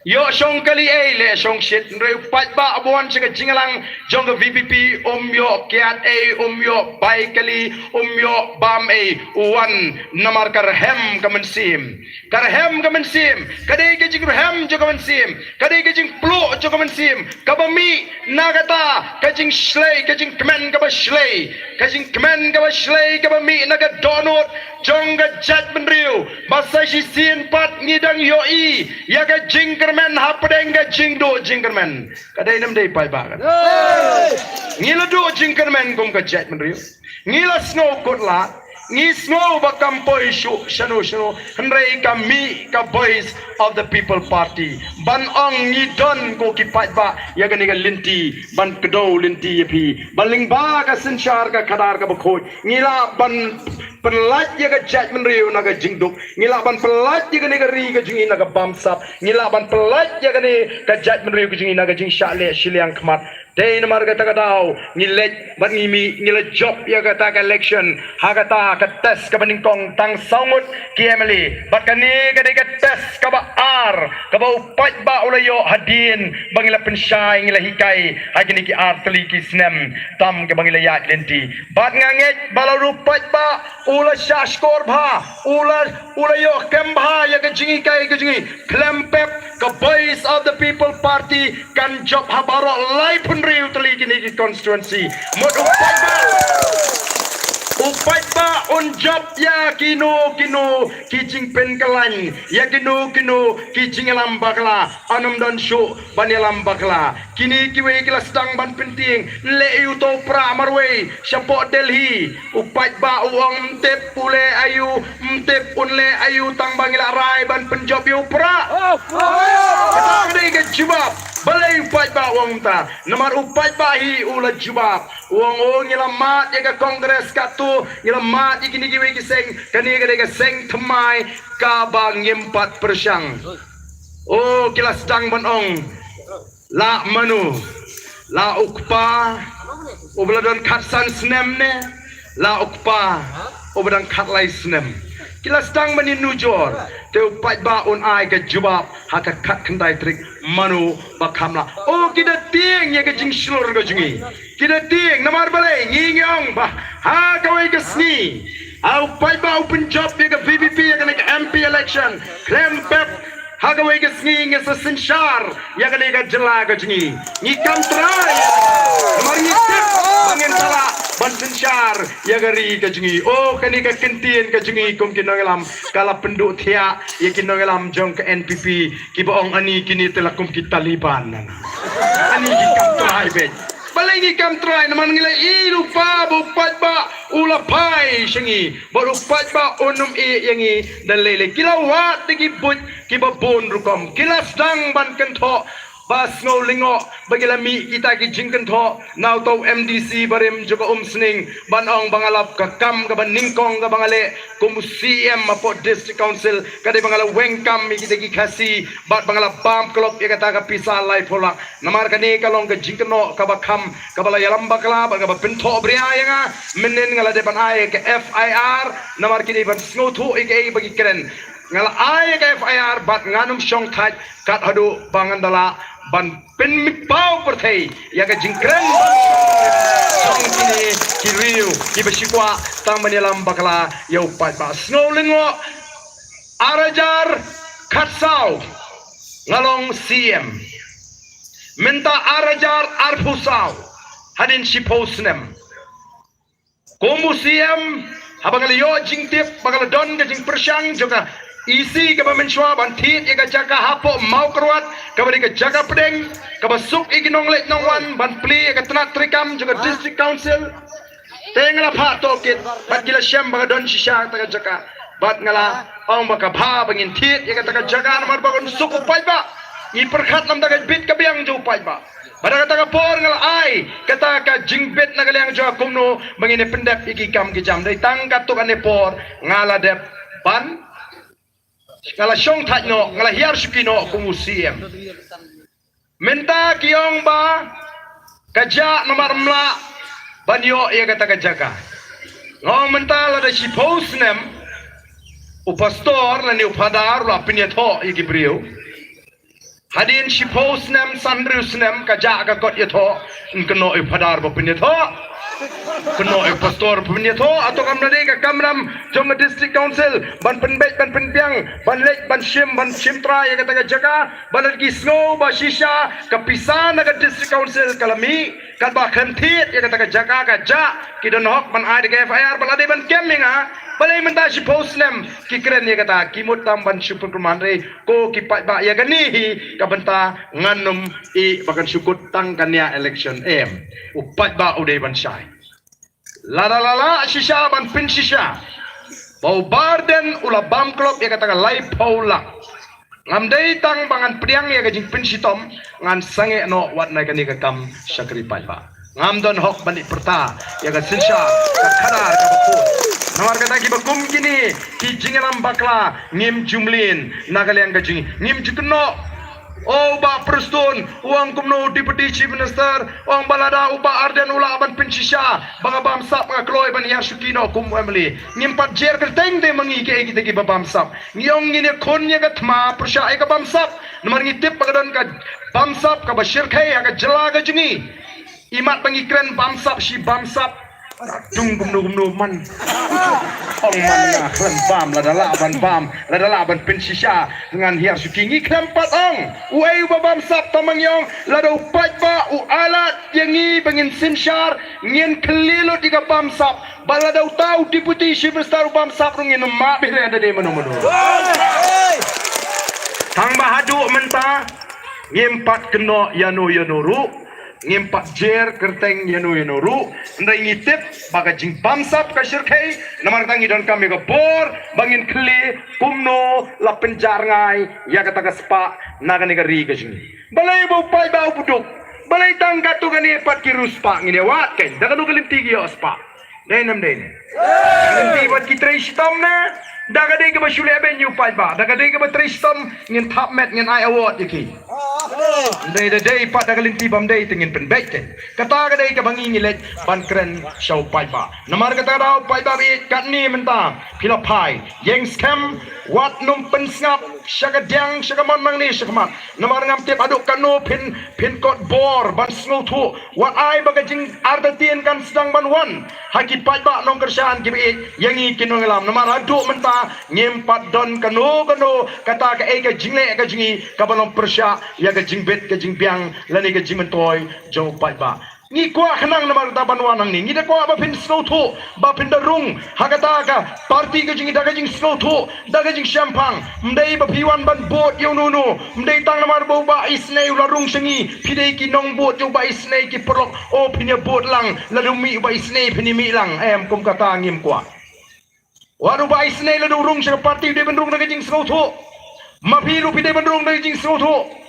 Ïoh shong kali ei, leh shongshit. Hynrei u paidbah uba wan sha ka jingïalang jong ka V P P um ïoh kiad ei, um ïoh bai kali, um ïoh bam ei. U wan namar ka rhem ka mynsiem. Ka rhem ka mynsiem, ka dei ka jingrhem jong ka mynsiem, ka dei ka jingpluh jong ka mynsiem, kaba mih na kata ka jingshlei, ka jingkmen kaba shlei, ka jingkmen kaba shlei kaba mih na ka dohnud jong ka jaitbynriew. Ba sa shisien pat ngi dang ïohi ïa ka jingkyrmen hapdeng ka jingduh jingkyrmen. Ka dei ne ym dei paidbah? Ngi la duh jingkyrmen kum ka jaitbynriew. Ngi la sngew kut lad, ngi sngew ba kam poi shuh shano shano, hynrei ka mih ka Voice of the People Party ban ong ngi don ko ki paidbah ïa kane ka lynti, ban kdew lynti ïa phi, ban lyngba ka synshar ka khadar kaba khuid, ngi lah ban pynlait ïa ka jaitbynriew na ka jingduk, ngi lah ban pynlait ïa kane ka ri ka jong ngi na ka bamsap, ngi lah ban pynlait ïa kane ka jaitbynriew ka jong ngi na ka jingshah leh shiliang khmat. Dei namar kata ka daw ngi leit bad ngi mih, ngi la jop ïa kata ka election ha kata ka test kaba nyngkong, tang saw ngut ki M L A. Bad kane ka dei ka test kaba ar kaba u paidbah u la ïoh hadien ba ngi la pynshai, ngi la hikai ha kine ki ar tylli ki snem tam kaba ngi la ïaid lynti. Bad nga ngeit ba la u paidbah u la shah shkor bha, u la, u la ïoh kem bha ïa ka jinghikai ka jong ngi. Khlem pep ka Voice of the People Party kan jop ha baroh laiphew hynriew tylli kine ki constituency. Mut u paidbah, u paidbah un jop ïa kino kino ki jingpynkylla, ïa kino kino ki jingïalam bakla. Ym don shuh ban ïalam bakla. Kine kiwei ki la sdang ban pyntieng, leh ïa uto u Prah marwei shapoh Delhi. U paidbah u ong ym tip u leh aïu, ym tip un leh aïu, tang ba ngi la rai ban pynjop ïa u Prah. Kata ka dei ka jubab. Balei u paidbah u ong kumta? Namar u paidbah hi u la jubab. U ong, o, ngi la mad ïa ka Congress katto, ngi la mad ïa kine kiwei ki seng, kane ka dei ka seng thymmai kaba ngim pat pyrshang. O, ki la sdang ban ong, la mano, la u kpa uba la don khatsan snem ne, la u kpa uba dang khatlai snem. Ki la sdang ban ïanujor, te u paidbah un ai ka jubab ha ka khatkhyndai tarik mano ba kham lah. O, ki da tieng ïa ka jingshlur ka jong ngi. Ki da tieng, namar balei, ngi ngi ong ba ha kawei ka sngi, ha u paidbah u pynjop ïa ka V P P ïa kane ka M P election, khlem pep, ha kawei ka sngi ngi sa synshar ïa kane ka jylla ka jong ngi. Ngi kam trai, namar ngi tip ba ngin sa lah ban synshar ïa ka ri ka jong ngi. O, kane ka kyntien ka jong ngi kum ki nongïalam ka la pynduh thiah ïa ki nongïalam jong ka N P P, kiba ong ani kine te la kum ki Taliban nana. Ani ki kam trai beit. Balei ngi kam trai? Namar ngi la ïohi lypa ba u paidbah u la phai sha ngi, bad u paidbah un ym ïeh ïa ngi da lei lei. Ki la wad da ki buit kiba bun rukom. Ki la sdang ban kynthoh ba sngew lyngngoh ba ki la mih kita ki jingkynthoh na uta u M D C barim jong ka Umsning, ban ong ba nga la, ka kam kaba nyngkong kaba nga leh kum u C M hapoh District Council ka dei ba nga la weng kam ïa kita ki Khasi, bad ba nga la bam klop ïa kata ka pisa laiphew lak. Namar kane ka long ka jingkynnoh kaba kham, kaba la ïalam bakla bad kaba pynthohbria ïa nga. Mynnin nga la dep ban ai ka F I R, namar ki dei ban sngewthuh ïa kaei ba ki kren. Nga la ai ïa ka F I R bad ngan ym shong thait kat haduh ba ngan da lah ban pynmih paw pyrthei ïa ka jingkren jong kine ki riew kiba shu kwah tang ban ïalam bakla ïa u paidbah. Sngew lyngngoh, ar hajar khatsaw nga long C M. Mynta ar hajar arphew saw, hadien shiphew snem kum u C M, haba nga la ïoh jingtip ba nga la don ka jingpyrshang jong ka E C kaba mynshuwa ban thied ïa ka jaka hapoh Mawkyrwat, kaba dei ka jaka pdeng kaba suk ïa ki nongleit nongwan ban plie ïa ka tnat treikam jong ka District Council. Te nga la phah tohkit bad ki la shem ba ka don shisha kata ka jaka. Bad nga la ong ba ka bha ba ngin thied ïa kata ka jaka namar ba kan suk u paidbah. Ngi pyrkhat namar ka bit ka biang jong u paidbah. Bad ha kata ka por nga la ai kata ka jingbit na ka liang jong nga kumno ba ngin ïa pyndep ïa ki kam ki jam. Dei tang katto katne por nga la dep ban, nga la shong thait noh, nga la hiar shuki noh kum u C M. Mynta ki ong ba ka jah namar ym lah ban ïoh ïa kata ka jaka. Nga ong mynta lada shiphew snem u pastor lane u phadar u la pynïathoh ïa ki briew. Hadien shiphew snem, sanriew snem ka jah ka kot ïathoh, yn kynnoh ïa u phadar ba pynïathoh, kynnoh ïa u pastor ba pynïathoh. Hato kam da dei ka kamram jong ka District Council ban pynbeit, ban pynbiang, ban leit, ban shim, ban shim trai ïa kata ka jaka? Ba lada ki sngew ba shisha ka pisa na ka District Council ka la mih, katba khlem thied ïa kata ka jaka ka jah, ki don hok ban ai da ka F I R. Ba la dei ban kem ïa nga, balei mynta shiphew snem ki kren ïa kata? Ki mut tam ban shu pynkyrman re ko ki paidbah. Ïa kane hi ka bynta ngan ym ïeh ba kan shu kut tang kane ka election. Em, u paidbah u dei ban shai. Lada la lah shisha ban pynshisha ba u Bah Ardent u la bam klop ïa kata ka laiphew lak, ngam dei tang ba ngan pdiang ïa ka jingpynshitom, ngan sangeh noh wat na kane ka kam shakri paidbah. Ngam don hok ban ïa pyrta ïa ka synshar ka khadar kaba kut. Namar kata kiba kum kine ki jingïalam bakla ngim ju mlien na ka liang ka jong ngi, ngim ju kynnoh. O, u Bah Prestone u ong kumno, u Deputy Chief Minister u ong ba lada u Bah Ardent u lah ban pynshisha ba nga bamsap, nga kloi ban hiar shuki noh kum u M L A. Ngim pat jer kyrteng te ma ngi kiei kita kiba bamsap. Ngi ong ngin ïakhun ïa ka thma pyrshah ïa ka bamsap, namar ngi tip ba ka don ka bamsap kaba shyrkhei ha ka jylla ka jong ngi. Imat ba ngi kren bamsap shi bamsap, dung kumno kumno man. Ong man nga khlem bam, lada lah ban bam, lada lah ban pynshisha ngan hiar shuki. Ngi khlem pat ong uei uba bamsap, tang ma ngi ong lada u paidbah u ailad ïa ngi ba ngin synshar, ngin khyllie lut ïa ka bamsap. Bad lada uta u Deputy Chief Minister u bamsap ruh ngin ym map hi re da dei mano mano. Tang ba haduh mynta ngim pat kynnoh ïano ïano ruh, ngim pat jer kyrteng ïano ïano ruh. Hynrei ngi tip ba ka jingbamsap ka shyrkhei, namar kata ngi donkam ïa ka bor ba ngin khyllie kumno la pynjarngai ïa kata ka spah na kane ka ri ka jong ngi. Balei ba u paidbah u ba duk? Balei tang katto katne pat ki riewspah? Ngin ïa wad kein, da kano ka lynti ki ïoh spah? Dei ne ym dei ne? Lynti bad ki trei shitom ne. Da ka dei kaba shu leh bein ïa u paidbah, da ka dei kaba trei shitom ngin thap met, ngin ai award ïa ki. Ym dei da dei pat da ka lynti bym dei te ngin pynbeit te. Kata ka dei kaba ngi ngi leit ban kren sha u paidbah. Namar kata ka daw paidbah baieit, katne mynta phi la phai ïeng skhem, wat nym pynsngap sha ka diang sha ka mon nangne sha khmat. Namar ngam tip haduh katno phin phin kot bor ban sngewthuh. Wat ai ba ka jingartatien kan sdang ban wan ha ki paidbah nongkyrshan kiba ïeit ïa ngi ki nongïalam. Namar haduh mynta ngim pat don kano kano kata kaei ka jingleh ka jong ngi kaba long pyrshah ïa ka jingbit ka jingbiang lane ka jingmyntoi jong u paidbah. Ngi kwah khnang namar kata ban wan hangne, ngi da kwah ba phin sngewthuh, ba phin da rung ha kata ka party ka jong ngi da ka jingsngewthuh, da ka jingshemphang. Ym dei ba phi wan ban vote ïa uno uno, ym dei tang namar ba u Bah Isynei u la rung sha ngi phi dei ki nongbud ïa u Bah Isynei ki paralok, o phin ïa vote lang, lada u mih u Bah Isynei phin ïa mih lang. Em, kum kata ngim kwah. Wat u Bah Isynei lada u rung sha ka party u dei ban rung da ka jingsngewthuh. Ma phi ruh phi dei ban rung da ka jingsngewthuh.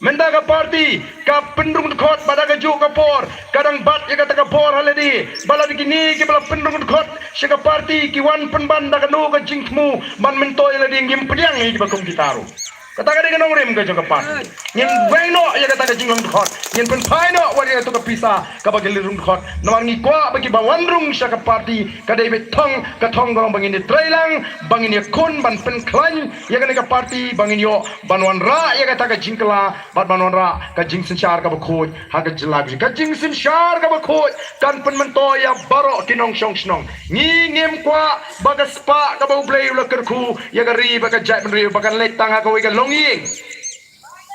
Mynta ka party ka pynrung dkhot bad ha kajuh ka por ka dang bat ïa kata ka bor ha lade. Ba lada kine kiba la pynrung dkhot sha ka party ki wan pynban da kano ka jingthmu ban myntoi ïa lade, ngim pdiang ïa kiba kum kita ruh. Kata ka dei ka nongrim ka jong ka party. Ngin weng noh ïa kata ka jinglong dkhot, ngin pynphai noh wat ïa kata ka pisa kaba ki la rung dkhot. Namar ngi kwah ba kiba wan rung sha ka party ka dei beit thong, ka thong ka long ba ngin ïa trei lang, ba ngin ïa khun ban pynkhlaiñ ïa kane ka party, ba ngin ïoh ban wanrah ïa kata ka jingkylla bad ban wanrah ka jingsynshar kaba khuid ha ka jylla. Ka jingsynshar kaba khuid kan pynmyntoi ïa baroh ki nongshong shnong. Ngi ngim kwah ba ka spah kaba U Blei u la kyrkhu ïa ka ri bad ka jaitbynriew ba kan leit tang ha kawei ka longïing.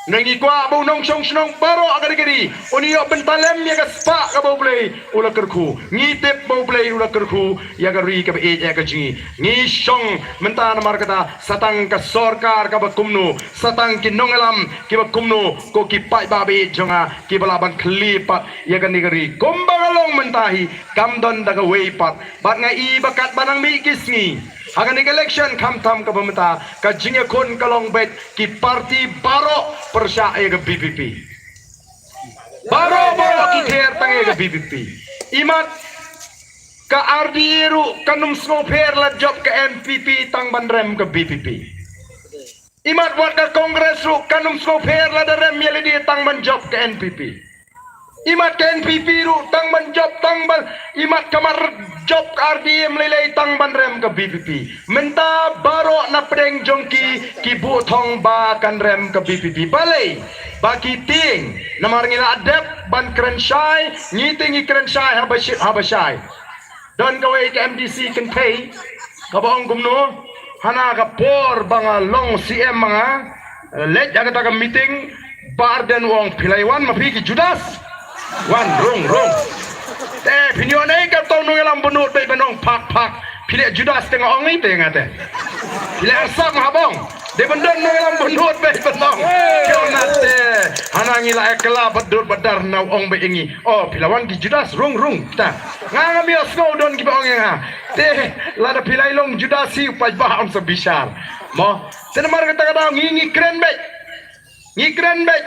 Ngi kwah ba u nongshong shnong baroh ha ka ri ka ri un ïoh bynta lem ïa ka spah kaba U Blei u la kyrkhu. Ngi tip ba U Blei u la kyrkhu ïa ka ri kaba ïeit ïa ka jong ngi. Ngi shong mynta namar kata, sa tang ka sorkar kaba kumno, sa tang ki nongïalam kiba kumno, ko ki paidbah baieit jong nga kiba lah ban khlieh pat ïa kane ka ri. Kumba ka long mynta hi kam don da kawei pat. Bad nga i ba katba nang mih ki sngi ha kane ka election, khamtam kaba mynta, ka jingïakhun ka long beit ki party baroh pyrshah ïa ka V P P. Baroh baroh ki ther tang ïa ka V P P. Imat ka R D A ruh kan ym sngewpher la jop ka N P P tang ban rem ka V P P. Imat wat ka Congress ruh kan ym sngewpher lada rem ïa lade tang ban jop ka N P P. Imat ka N P P ruh tang ban jop, tang ban, imat ka mar jop ka R D A ym lei lei tang ban rem ka V P P. Mynta baroh na pdeng jong ki, ki buh thong ba kan rem ka V P P. Balei? Ba ki tieng. Namar ngi la dep ban kren shai, ngi te ngi kren shai haba shit haba shai. Don kawei ka M D C kynthei kaba ong kumno, hana ka por ba nga long C M ma nga leit ha kata ka meeting, Bah Ardent u ong, phi la wan ma phi ki Judas. Wan rung rung. Te phin ïoh nei ka tong nongïalam bynnud beit ban ong phak phak. Phi leh Judas te nga ong i te nga te. Phi leh arsap ma ha bong. Dei ban don nongïalam bynnud beit ban ong. Phi ong na te. Hana ngi la ïa kylla bad dud bad dar na u ong beit ïa ngi. O phi la wan ki Judas, rung rung ta. Nga ngam ïohsngew don kiba ong ïa nga. Te lada phi la long Judas hi u paidbah un sa bishar. Mo. Te namar kata ka daw ngi ngi kren beit. Ngi kren beit.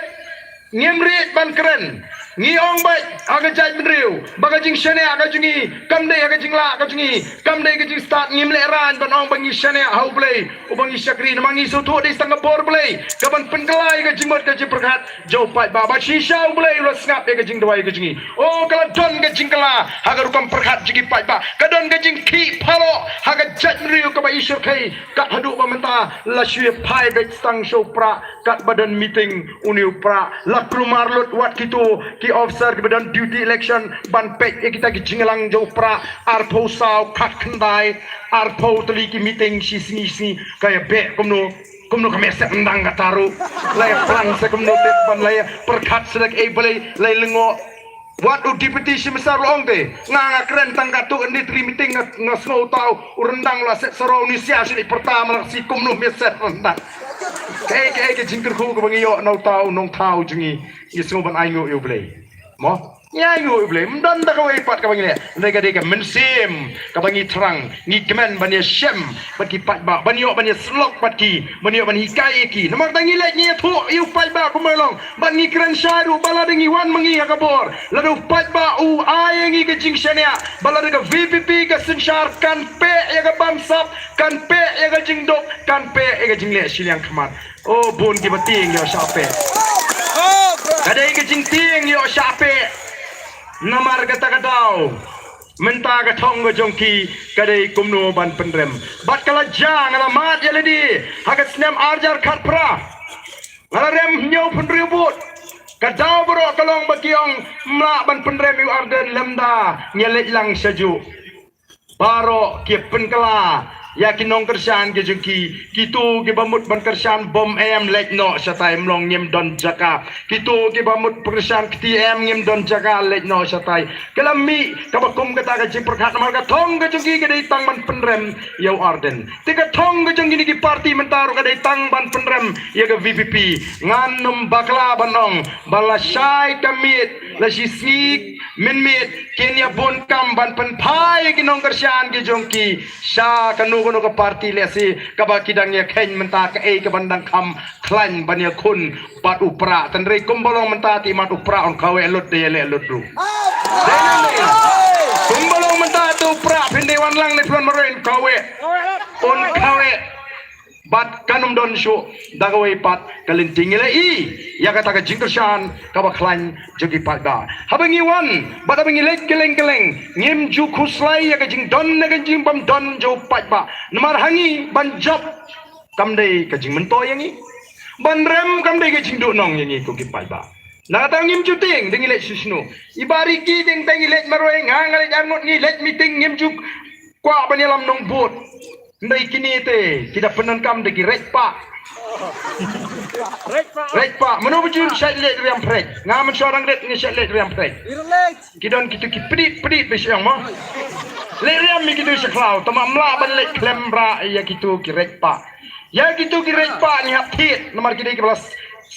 Ngim rit ban kren. Ngi ong beit ha ka jaitbynriew ba ka jingshaniah ka jong ngi kam dei ha ka jinglah ka jong ngi, kam dei ka jingstad. Ngim lehraiñ ban ong ba ngi shaniah ha U Blei uba ngi shakri, namar ngi sngewthuh dei tang ka bor Blei kaban pynkylla ïa ka jingmut ka jingpyrkhat jong u paidbah. Bad shisha U Blei u la sngap ïa ka jingduwai ka jong ngi. O ka la don ka jingkylla ha ka rukom pyrkhat jong ki paidbah, ka don ka jingkhih phalloh ha ka jaitbynriew kaba i shyrkhei. Kat haduh ba mynta la shu ïa phai beit tang sha u Prah, kat ba don meeting une u Prah la kulmar lut. Wat kito ki officer kiba don duty election ban peit ïa kita ki jingïalang jong u Prah. Arphew saw khat khyndai, arphew tylli ki meeting shi sngi shi sngi. Ka ïa beh kumno, kumno ka message ryndang kata ruh. La ïa plan sa kumno te ban la ïa pyrkhat sa da kaei ba la ïa lyngngoh. Wat u Deputy Chief Minister u la ong te, nga nga kren tang katto katne tylli meeting nga, nga sngew uta u ryndang la set sa rong ni sia shu dei pyrta ma la ka si kumno message ryndang. Kaei kaei ka jingkyrkhu kaba ngi ïoh na uta u nongthaw jong ngi, ngi sngew ban ainguh ïa U Blei. Mo? Ngi ainguh ïa u Blei, ym don da kawei pat kaba ngi leh. Hynrei ka dei ka mynsiem kaba ngi thrang, ngi kmen ban ïashem bad ki paidbah, ban ïoh ban ïasyllok bad ki, ban ïoh ban hikai ïa ki. Namar tang ngi leit ngi ïathuh ïa u paidbah kumba long, bad ngi kren shai ruh ba lada ngi wan ma ngi ha ka bor, lada u paidbah u ai ïa ngi ka jingshaniah, ba lada ka V P P ka synshar kan peh ïa ka bamsap, kan peh ïa ka jingduk, kan peh ïa ka jingleh shiliang khmat. O bun kiba tieng ïoh shah peh. Ka dei ka jingtieng ïoh shah peh. Namar kata ka daw mynta ka thong ka jong ki ka dei kumno ban pynrem. Bad ka la jia, nga la mad ïa lade ha ka snem ar hajar khatphra. Nga la rem hynñiewphew hynriew vote. Ka daw baroh ka long ba ki ong ym lah ban pynrem ïa u Ardent lymda ngi leit lang sha juh. Baroh ki pynkylla ïa ki nongkyrshan ki jong ki. Kito kiba mut ban kyrshan bom em, leit noh shatai, ym long ngim don jaka. Kito kiba mut kyrshan kti em, ngim don jaka, leit noh shatai. Ka la mih kaba kum kata ka jingpyrkhat namar ka thong ka jong ki ka dei tang ban pynrem ïa u Ardent. Te ka thong ka jong kine ki party mynta ruh ka dei tang ban pynrem ïa ka V P P. Ngan ym bakla ban ong ba lashai ka miet, la shisngi mynmiet kin ïa bun kam ban pynphai ïa ki nongkyrshan ki jong ki sha kano kano ka party lehse kaba ki dang ïa kheiñ mynta kaei kaban dang kham khlaiñ ban ïakhun bad u Prah. Hynrei kumba long mynta te mat u Prah un kaweh lut da ïaleh lut ruh. Kumba long mynta te u Prah phin dei wan lang ne phin wan marwei un kaweh. Un kaweh. Bad kan ym don shuh da kawei pat ka lynti. Ngi la i ïa kata ka jingkyrshan kaba khlaiñ jong ki paidbah. Haba ngi wan bad haba ngi leit kylleng kylleng, ngim ju khuslai ïa ka jingdon ne ka jingbymdon jong u paidbah. Namar ha ngi ban jop kam dei ka jingmyntoi ïa ngi. Ban rem kam dei ka jingduhnong ïa ngi ko ki paidbah. Na kata ngim ju tieng da ngi leit shisnu. I Bah Ricky dang te ngi leit marwei, nga nga leit arngut, ngi leit meeting, ngim ju kwah ban ïalam nongbud. Hynrei kine te ki da pyndonkam da ki reit pah. Reit pah. Mano ba ju shait leit riam phrek? Nga mynshuwa dang rit ngi shait leit riam phrek. Ki don kito ki pdit pdit ba shu ong mo. Leit riam ïa kito sha khlaw, tangba ym lah ban leit khlem rah ïa kito ki reit pah. Ïa kito ki reit pah ngi hap thied namar ki dei kiba la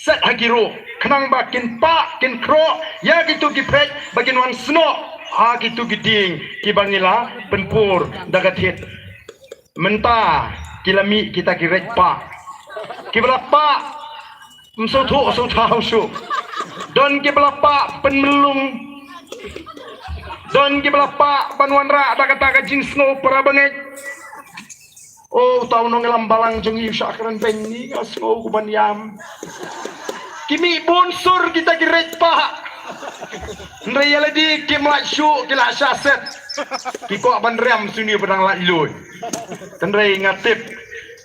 set ha ki ruh khnang ba kin pah kin khroh ïa kito ki phrek ba kin wan snoh ha kito ki dieng kiba ngi la pynpur da ka thied. Mynta ki la mih kita ki reit pah. Kiba la pah ym sngewthuh sngewthaw shuh. Don kiba la pah pynmlung. Don kiba la pah ban wanrah da kata ka jingsngew para bangeit. O uta u nongïalam balang jong ngi u shah kren beiñ, ngi nga sngew ku ban ïam. Ki mih bun sur kita ki reit pah. Hynrei ïa lade kim lah shuh, ki lah shah set. Ki kwah ban rem shuh ne ba dang laitluid. Hynrei nga tip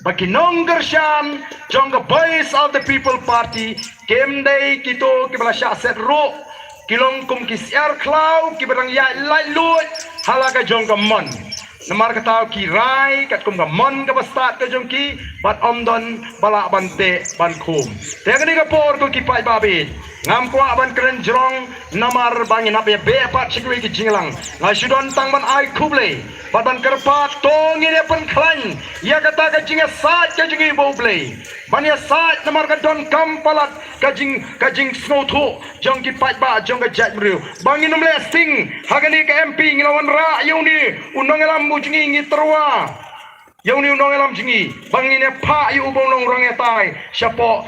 ba ki nongkyrshan jong ka Voice of the People Party kim dei kito kiba la shah set ruh. Ki long kum ki syiar khlaw kiba dang ïaid laitluid ha la ka jong ka mon. Namar kata ki rai katkum ka mon kaba stad ka jong ki bad ym don ba lah ban teh ban khum. Te kane ka por ko ki paidbah, ngam kwah ban kren jrong namar ba ngin hap ïa beh pat sha kiwei ki jingïalang. Nga shu don tang ban ai khublei bad ban kyrpad, to ngin ïa pynkhlaiñ ïa kata ka jingïasaid ka jong ngi bad U Blei. Ban ïasaid namar ka donkam palat ka jing, ka jingsngewthuh jong ki paidbah jong ka jaitbynriew. Ba ngin ym leh sting ha kane ka M P, ngi la wanrah ïa une u nongïalam u jong ngi, ngi tyrwa ïa une u nongïalam jong ngi ba ngin ïa phah ïa u ban long u rangbah shapoh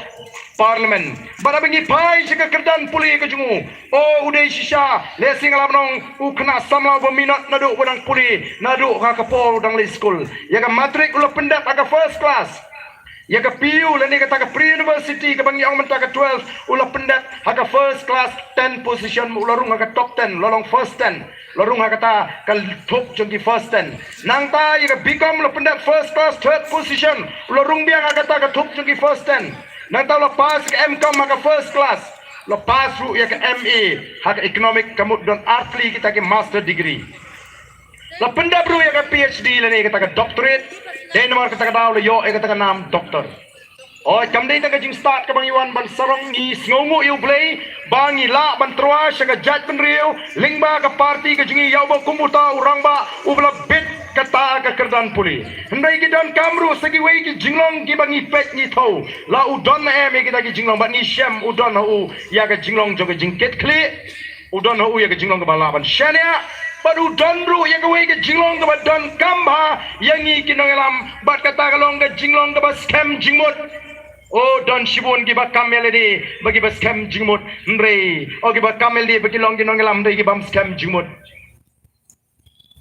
Parliament. Bad haba ngi phai sha ka kyrdan pule ka jong u, o u dei shisha, lehse nga lah ban ong u khynnah samla uba minot naduh ba dang pule, naduh ha ka por u dang leit skul. Ïa ka matric u la pyndep ha ka first class. Ïa ka P U lane kata ka pre-university kaba ngi ong mynta ka twelve, u la pyndep ha ka first class, ten position, u la rung ha ka top ten, u la long first ten. U la rung ha kata ka thup jong ki first ten. Nangta ïa ka B Com u la pyndep first class, third position, u la rung biang ha kata ka thup jong ki first ten. Nangta u la pass ka M Com ha ka first class. U la pass ruh ïa ka M A ha ka economic, ka mut don artylli kita ki master degree. La pyndep ruh ïa ka P H D lane kata ka doctorate. Dei namar kata ka daw la ïoh ïa kata ka nam doctor. Oi, kam dei tang ka jingstad kaba ngi wan ban sarong, ngi sngewnguh ïa U Blei ba ngi lah ban tyrwa sha ka jaitbynriew lyngba ka party ka jong ngi, ïa uba kum uta u rangbah uba la bit kata ka kyrdan pule. Hynrei ki donkam ruh sa kiwei ki jinglong kiba ngi peit ngi thaw. La u don em ïa kita ki jinglong, bad ngi shem u don ha u ïa ka jinglong jong ka jingkitkhlieh. U don ha u ïa ka jinglong kaba lah ban shaniah, bad u don ruh ïa kawei ka jinglong kaba donkam bha ïa ngi ki nongïalam, bad kata ka long ka jinglong kaba skhem jingmut. O, don shibun kiba kam ïa lade ba kiba skhem jingmut, hynrei o kiba kam ïa lade ba ki long ki nongïalam, hynrei ki bym skhem jingmut.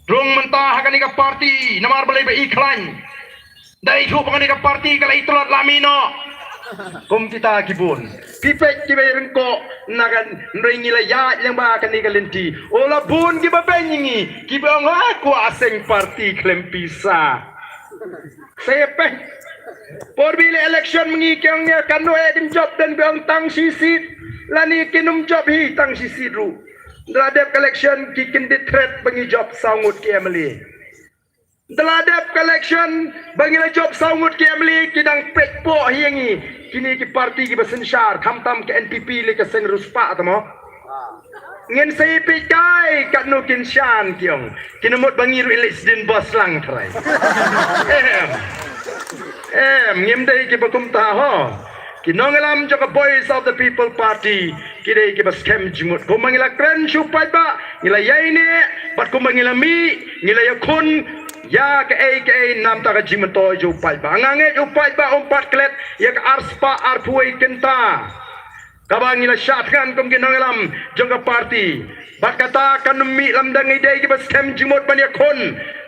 Rung mynta ha kane ka party namar balei ba i khlaiñ. Da i thuh ba kane ka party ka la i tlot la mih noh. Kum kita ki bun. Phi peit kiba i ryngkoh na kan, hynrei ngi la ïaid lyngba kane ka lynti. O, la bun kiba beiñ ïa ngi, kiba ong ha kwah seng party khlem pisa. Sa ïa peit. Por ba i leh election ma ngi ki ong ïa kano eh kin jop, don ba ong tang shi seat. Lane kin ym jop hi tang shi seat ruh. Ynda la dep ka election ki kyndit thret ba ngi jop saw ngut ki M L A. Ynda la dep ka election ba ngi la jop saw ngut ki M L A, ki dang peit poh hi ïa ngi. Kine ki party kiba synshar, khamtam ka N P P lei ka seng riewspah tang mo. Ngin sa ïa peit kai katno kin shan ki ong. Kin mut ba ngi ruh i leit sdien bos lang trai. Em. Em, ngim dei kiba kumta ho. Ki nongïalam jong ka Voice of the People Party ki dei kiba skhem jingmut. Kumba ngi la kren sha u paidbah, ngi la ïaineh, bad kumba ngi la mih, ngi la ïakhun ïa kaei kaei namar ka jingmyntoi jong u paidbah. Nga ngeit u paidbah um pat klet ïa ka arspah arphew wei kynta kaba ngi la shah thngan kum ki nongïalam jong ka party. Bad kata kan ym mih lymda ngi dei kiba skhem jingmut ban ïakhun,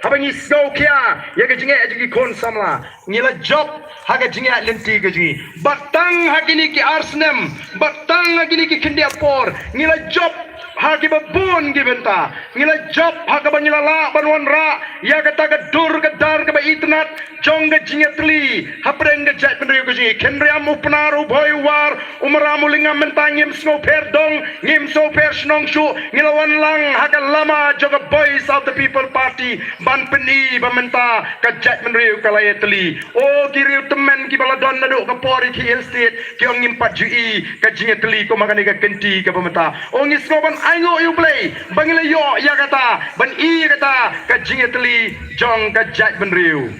haba ngi sngewkhia ïa ka jingeh jong ki khun samla. Ngi la jop ha ka jingeh lynti ka jong ngi. Bad tang ha kine ki ar snem, bad tang ha kine ki khyndiat por, ngi la jop ha kiba bun ki bynta. Ngi la jop ha kaba ngi la lah ban wanrah ïa kata ka dur ka dar kaba itynnad jong ka jingïatylli hapdeng ka jaitbynriew ka jong ngi. Khynriam, u Pnar, u Bhoi, u War, u Maram, u Lyngngam, mynta ngim sngewpher dong, ngim sngewpher shnong shuh, ngi la wan lang ha ka lama jong ka Voice of the People Party ban pyni ba mynta ka jaitbynriew ka la ïatylli. O ki riew tymmen kiba la don naduh ka por ïa ki Hill State, ki ong ngim pat ju i ka jingïatylli kum ha kane ka kynti kaba mynta. O ngi sngew ban ainguh ïa U Blei ba ngi la ïoh ïa kata, ban i ïa kata ka jingïatylli jong ka jaitbynriew.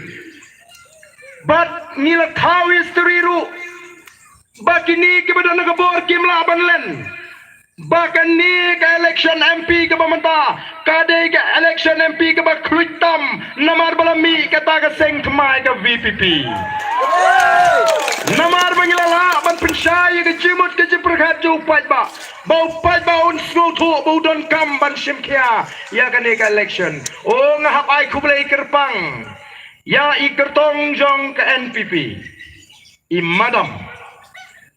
Bad ngi la thaw history ruh ba kine kiba don ha ka bor kim lah ban len ba kane ka election M P kaba mynta ka dei ka election M P kaba khluit tam, namar ba la mih kata ka seng thymmai ka V P P. Namar ba ngi la lah ban pynshai ïa ka jingmut ka jingpyrkhat jong u paidbah, ba u paidbah un sngewthuh ba u donkam ban shim khia ïa kane ka election. O, nga hap ai khublei kyrpang ïa i kyrtong jong ka N P P, i Madam.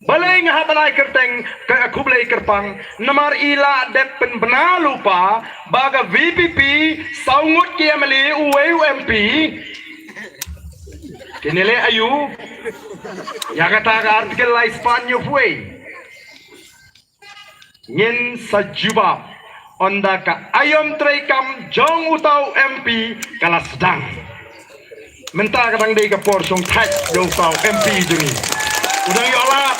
Balei nga hap ban ai kyrteng ka, khublei kyrpang? Namar i la dep pynbna lypa ba ka V P P saw ngut ki M L A, uwei u M P. Kine leh aïu? Ïa kata ka Article lai spah hynñiewphew wei. Ngin sa jubab ynda ka aïom treikam jong uta u M P ka la sdang. Mynta ka dang dei ka por shongthait jong uta u M P jong ngi. U dang ïoh lad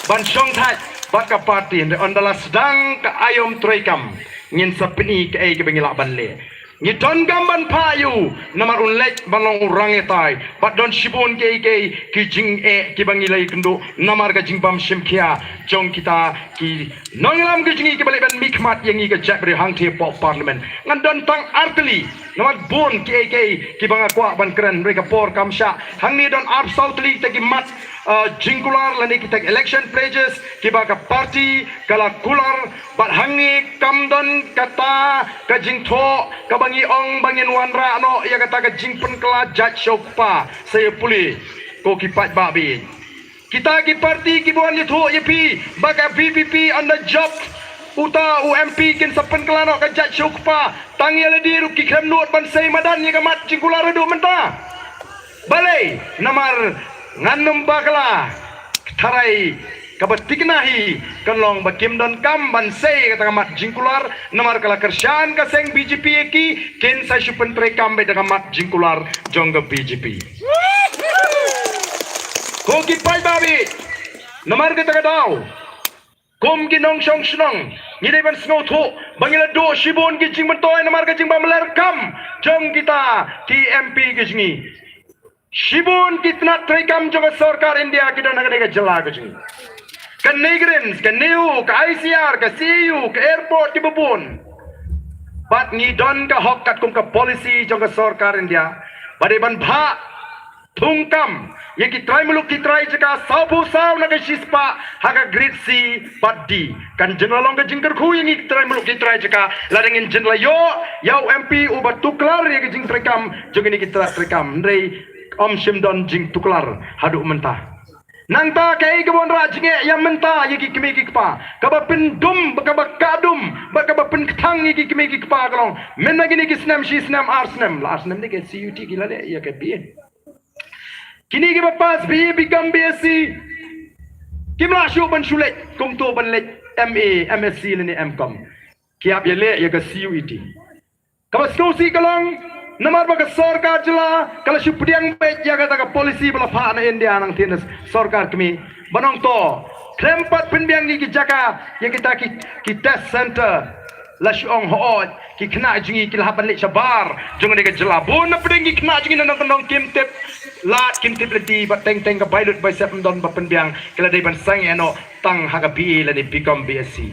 ban shongthait bad ka party, hynrei ynda la sdang ka aïom treikam ngin sa pyni kaei kaba ngi lah ban leh. Ngi donkam ban phah ïa u namar un leit ban long u rangïatai. Bad don shibun kiei kiei ki jingeh kiba ngi la ïakynduh namar ka jingbym shim khia jong kita ki nongïalam ka jong ngi kiba leit ban mihkhmat ïa ngi ka jaitbynriew hangtei hapoh Parliament. Ngan don tang artylli namar bun kiei kiei kiba nga kwah ban kren, hynrei ka por kam shah. Hangne don arphew saw tylli kita ki mat, uh, jingkular lane kita ki election pledges kiba ka party ka la kular. Bad hangne kam don kata ka jingthoh kaba ngi ong ba ngin wanrah noh ïa kata ka jingpynkylla jait sha u kpa. Sa ïa pule ko ki paidbah baieit. Kita ki party kiba wan ïathuh ïa phi ba ka V P P ynda jop uta u M P kin sa pynkylla noh ka jait sha u kpa. Tang ïa lade ruh ki khlem nud ban sei madan ïa ka mat jingkular haduh mynta. Balei? Namar ngan ym bakla, tharai kaba thikna hi kan long ba kim donkam ban sei kata ka mat jingkular, namar ka la kyrshan ka seng B J P ïa ki, kin sa shu pyntreikam beit da ka mat jingkular jong ka B J P. Ko ki paidbah baieit, namar kata ka daw kum ki nongshong shnong ngi dei ban sngewthuh ba ngi la duh shibun ki jingmyntoi namar ka jingbym leh kam jong kita ki M P ki jong ngi. Shibun ki tnat treikam jong ka sorkar India ki don ha kane ka jylla ka jong ngi. ka NEIGRIHMS, ka NEHU, ka ICR, ka CAU, ka airport, kiba bun. Bad ngi don ka hok katkum ka policy jong ka sorkar India ba dei ban bha thungkam ïa ki trai muluk ki trai jaka sawphew saw na ka shispah ha ka grade C bad D. Kan jin long ka jingkyrkhu ïa ngi ki trai muluk ki trai jaka, lada ngin jin la ïoh ïa u MP uba tuklar ïa ka jingtreikam jong ngi ki trai treikam. Hynrei ym shym don jingtuklar haduh mynta. Nangta kaei kaba wanrah jingeh ïa mynta ïa ki kmie ki kpa, kaba pyndum, kaba kah dum bad kaba pynkthang ïa ki kmie ki kpa ka long mynta kine ki snem, shi snem, ar snem, la ar snem ne ka CUET ki la leh ïa ka BA. Kine kiba pass BA, BCom, BSc kim lah shuh ban shu leit kumto ban leit MA, MSc lane MCom. Ki hap ïaleh ïa ka CUET. Kaba sngewsih ka long namar ba ka sorkar jylla ka la shu pdiang beit ïa kata ka policy ba la phah na India nangtei na sorkar kmie, ba nangta khlem pat pynbiang ïa ki jaka ïa kita ki, ki test center. La shu ong hooid, ki khynnah jong ngi ki la hap ban leit shabar jong kane ka jylla. Bun na pdeng ki khynnah jong ngi na Nongkyndong kim tip lad, kim tip lynti, ba teng teng ka bai lut bai sep ym don ba pynbiang, ki la dei ban seng ïa noh tang ha ka BA lane BCom, BSc.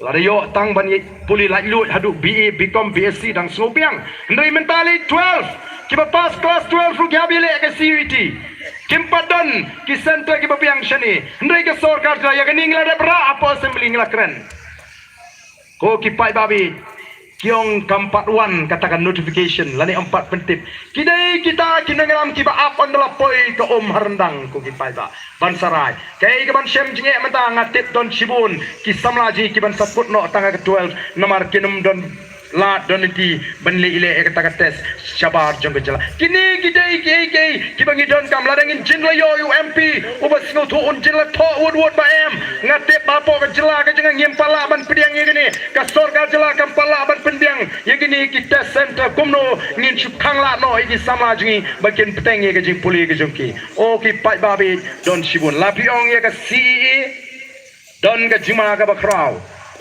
Lada ïoh tang ban ïa pule laitluid haduh BA, BCom, BSc dang sngewbiang. Hynrei mynta lei twelve, kiba pass class twelve ruh ki hap ïaleh ka CUET. Kim pat don ki center kiba biang shane. Hynrei ka sorkar jylla, ïa kane ngi la dep rah hapoh assembly, ngi la kren. Ko ki paidbah, ki ong kam pat wan kata ka notification lane ym pat pyntip. Ki dei kita ki nongïalam kiba ap ynda la poi ka um ha ryndang, ko ki paidbah, ban sarai. Kaei kaban shem jingeh mynta, nga tip don shibun ki samla jong ngi kiban sa kut noh tang ha ka twelve namar kin ym don lad, don lynti ban leit leh ïa kata ka test shabar jong ka jylla. Kine ki dei kiei kiei kiba ngi donkam. Lada ngin jin la ïoh ïa u MP uba sngewthuh, un jin la thoh wut wut ba em, nga tip ba hapoh ka jylla ka jong ngi ngim pat lah ban pdiang ïa kine, ka sorkar jylla kam pat lah ban pynbiang ïa kine ki test center. Kumno ngin shu khang lad noh ïa ki samla jong ngi ba kin bteng ïa ka jingpule ka jong ki? O ki paidbah, don shibun. La phi ong ïa ka CAA, don ka jingma kaba khraw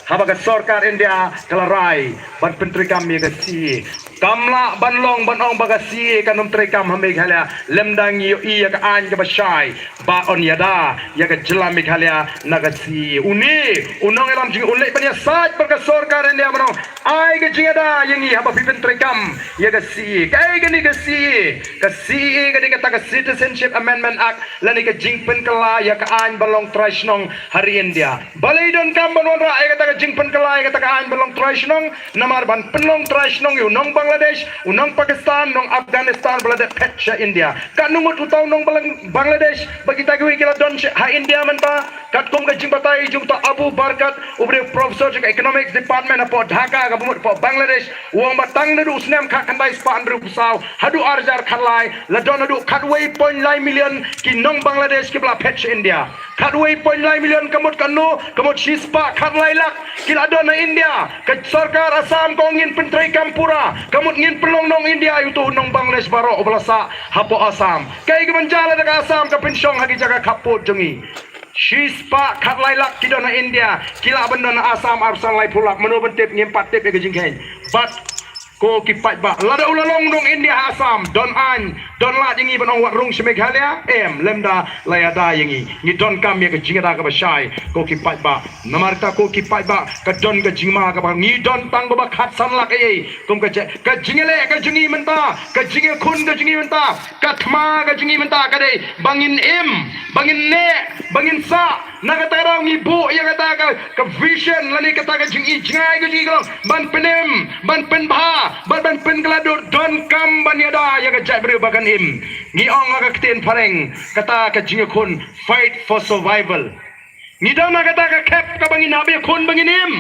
haba ka sorkar India ka la rai ban pyntreikam ïa ka CAA. Kam lah ban long ban ong ba ka CAA kan ym treikam ha Meghalaya lymda ngi ïohi ïa ka aiñ kaba shai ba yn ïada ïa ka jylla Meghalaya na ka CAA. Une u nongïalam jong ngi un leit ban ïasaid bad ka sorkar India ban ong, ai ka jingïada ïa ngi haba phi pyntreikam ïa ka CAA. Kaei kane ka CAA? Ka CAA ka dei kata ka Citizenship Amendment Act lane ka jingpynkylla ïa ka aiñ ban long trai shnong ha ri India. Balei donkam ban wanrah ïa kata ka jingpynkylla ïa kata ka aiñ ban long trai shnong? Namar ban pynlong trai shnong ïa u nong Bangladesh, u nong Pakistan, nong Afghanistan ba la dep phet sha India. Katno ngut uta u nong Bangla-, Bangladesh ba kita kiwei ki la don sha, ha India mynta? Katkum ka jingbatai jong uta Abu Barkat, u briew professor jong ka Economics Department hapoh Dhaka kaba mut hapoh Bangladesh, u ong ba tang naduh u snem khatkhyndai spah hynriewphew saw haduh ar hajar khatlai la don haduh khatwei point lai million ki nong Bangladesh kiba la phet sha India. Khatwei point lai million ka mut katno? Ka mut shispah khatlai lak ki la don ha India. Ka sorkar Assam ka ong ngin pyntreikam pura, ka mut ngin pynlong nong India ïa uto u nong Bangladesh baroh uba la sah hapoh Assam. Kaei kaban jia lada ka Assam ka pynshong ha ki jaka khappud jong ngi? Shispah khatlai lak ki don ha India, ki lah ban don ha Assam arphew san laiphew lak. Mano ban tip? Ngim pat tip ïa ka jingkheiñ. Bad ko ki paidbah, lada u la long nong India ha Assam, don aiñ, don lad ïa ngi ban ong wat rung sha Meghalaya? Em, lymda la ïada ïa ngi. Ngi donkam ïa ka jingïada kaba shai, ko ki paidbah. Namar kata ko ki paidbah, ka don ka jingma kaba ngi don tang ba ba khatsan lak ei ei. Kum ka jingïaleh ka jong ngi mynta, ka jingïakhun ka jong ngi mynta, ka thma ka jong ngi mynta ka dei ba ngin im, ba ngin neh, ba ngin sah. Na kata ka daw ngi buh ïa kata ka, ka vision lane kata ka jingïohi jngai ka jong ngi ka long ban pynim, ban pynbha bad ban pynkylla. Donkam ban ïada ïa ka jaitbynriew ba kan im. Ngi ong ha ka ktien phareng, kata ka jingïakhun, fight for survival. Ngi don ha kata ka khep kaba ngin hap ïakhun ba ngin im.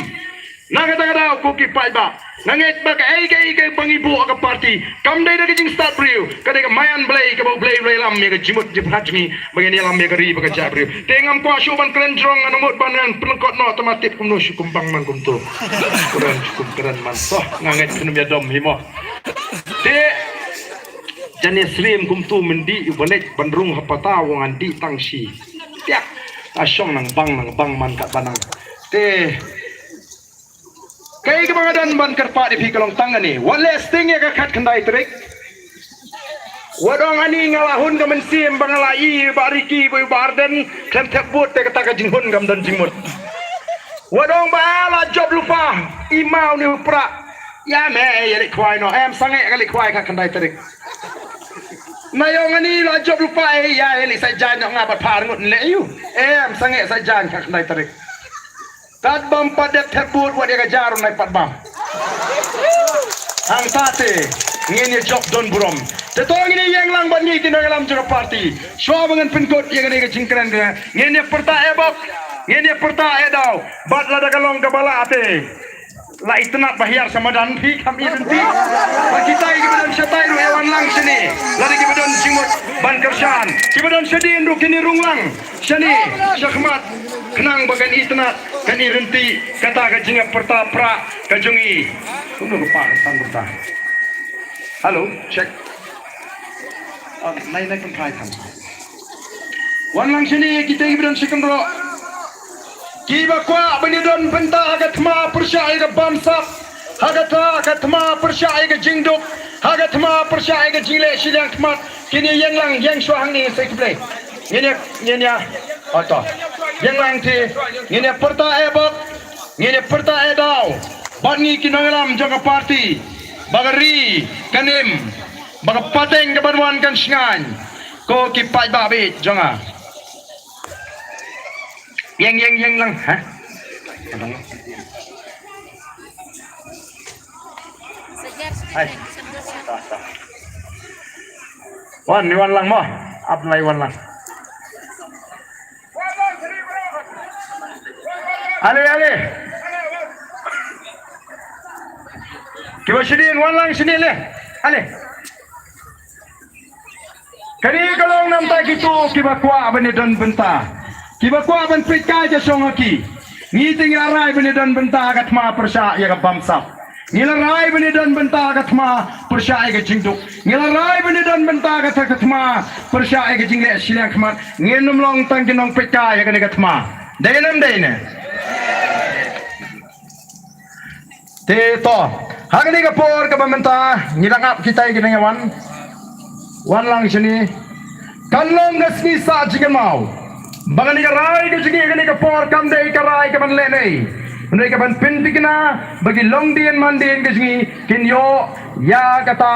Na kata ka daw ko ki paidbah, nga ngeit ba kaei kaei kaba ngi buh ha ka party kam dei da ka jingstad briew, ka dei ka maïan Blei kaba U Blei u la ïalam ïa ka jingmut jingpyrkhat jong ngi ba ngin ïalam ïa ka ri bad ka jaitbynriew. Te ngam kwah shuh ban kren jrong, ngan mut ban ngan pynlyngkot noh, te ma tip kumno shu kumbang man kumto. Kren shu kum kren man, to nga ngeit kynum ïa dom hi mo. Te jan ïa syriem kumto, mynta uba leit ban rung ha pata u ong ngan dih tang shi. Tiak, a shong nang bang nang bang man katba nang. Te kaei kaba nga don ban kyrpad ïa phi ka long tang kane, wat leh sting ïa ka khatkhyndai tarik. Wat ong ani nga la hun ka mynsiem ba nga la i Bah Ricky bad Bah Ardent khlem thep vote te kata ka jinghun kam don jingmut. Wat ong ba la jop lypa i ma u ni u pra. Ïa me ïa leit khwai noh, em sangeh ka leit khwai ka khyndai tarik. Na ong ani la jop lypa, ïa leit sa jan noh nga bad pha arngut leh ïa u. Em sangeh sa jan ka khyndai tarik. Kat bam pat dep thep vote wat ïa ka jar nai pat bam. Hangta te ngin ïa jop don burom. Te to ngin ïa ïeng lang bad ngi ki nongïalam jong ka party. Shuwa ba ngan pynkut ïa kane ka jingkren ka ngin ïa pyrta e bok, ngin ïa pyrta e daw. Bad lada ka long kaba lah te la itynnad ba hiar sha madan phi kam i rynti. Ba kita kiba don shatai ruh ïa wan lang shane. Lada kiba don jingmut ban kyrshan, kiba don shadien ruh kin ïa rung lang shane shakhmat. Khnang ba kan itynnad, kan i rynti kata ka jingïapyrta pra ka jong i. Kumno ka pa ka san pyrta. Hello, check. Nai nai kan try kan. Wan lang shane kita kiba don shikynroh, kiba kwah ban ïa don bynta ha ka thma pyrshah ïa ka bamsap, ha kata ka thma pyrshah ïa ka jingduk, ha ka thma pyrshah ïa ka jingleh shiliang khmat. Kin ïa ïeng lang, ïeng shuwa hangne, sa khublei. Ngin ïa, ngin ïa, oto. Ïeng lang te, ngin ïa pyrta e bok, ngin ïa pyrta e daw. Bad ngi ki nongïalam jong ka party, ba ka ri kan im, ba ka pateng ka ban wan kan shngaiñ. Ko ki paidbah bad jong nga. Ïeng, ïeng, ïeng lang, ha? Hai. Wan, ni wan lang mo. Ap lai wan lang. Ale, ale. Kiba shadien wan lang shane le. Ale. Kane ka long namar kito kiba kwah ban ïa don bynta. Kiba kwah ban peit kai ka shong ha ki. Ngi te ngi la rai ban ïa don bynta ha ka thma pyrshah ïa ka bamsap. Ngi la rai ban ïa don bynta ha ka thma pyrshah ïa ka jingduk. Ngi la rai ban ïa don bynta ha ka thma pyrshah ïa ka jingleh shiliang khmat. Ngin ym long tang ki nongpeit kai ha kane ka thma. Dei ne em dei ne? Te to, ha kane ka por kaba mynta ngi dang ap kita ki nongïawan. Wan lang shane. Kan long ka sngi sah jingkynmaw ba kane ka rai ka jong ngi ha kane ka por kam dei ka rai kaban lehnoh, hynrei kaban pynthikna ba ki longdien mandien ka jong ngi kin ïoh ïa kata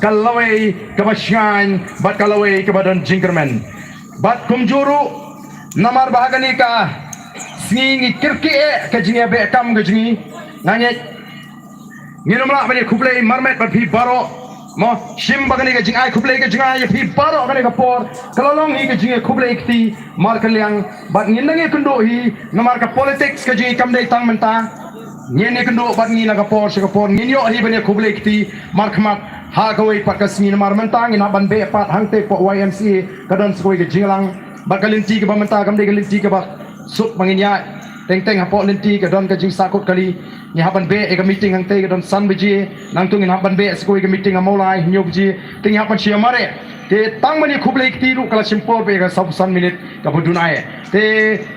ka lawei kaba shngaiñ bad ka lawei kaba don jingkyrmen. Bad kumjuh ruh, namar ba ha kane ka sngi ngi kyrkieh ka jingïabeh kam ka jong ngi, nga ngeit ngin ym lah ban ïa khublei marmet bad phi baroh. Mo, shim ba kane ka jingai khublei ka jong nga ïa phi baroh kane ka por ka la long hi ka jingïakhublei kti markylliang. Bad ngin nang ïakynduh hi namar ka politics ka jong ngi kam dei tang mynta. Ngin ïakynduh bad ngi na ka por sha ka por ngin ïoh hi ban ïakhublei kti markhmat ha kawei pat ka sngi namar mynta ngin hap ban beh pat hangtei hapoh Y M C A ka don sa kawei ka jingïalang. Bad ka lynti kaba mynta kam dei ka lynti kaba suk ba ngin ïaid. Teng teng hapoh lynti ka don ka jingsahkut kali. Ngi hap ban beh ïa ka meeting hangtei ka don san baje. Nangta ngin hap ban beh sa kawei ka meeting ha Mawlai hynñiew baje. Te ngi hap ban shim mareh. Te tang ban ïakhublei kti ruh ka la shim por beh ïa ka sawphew san minit kaba duna ïa. Te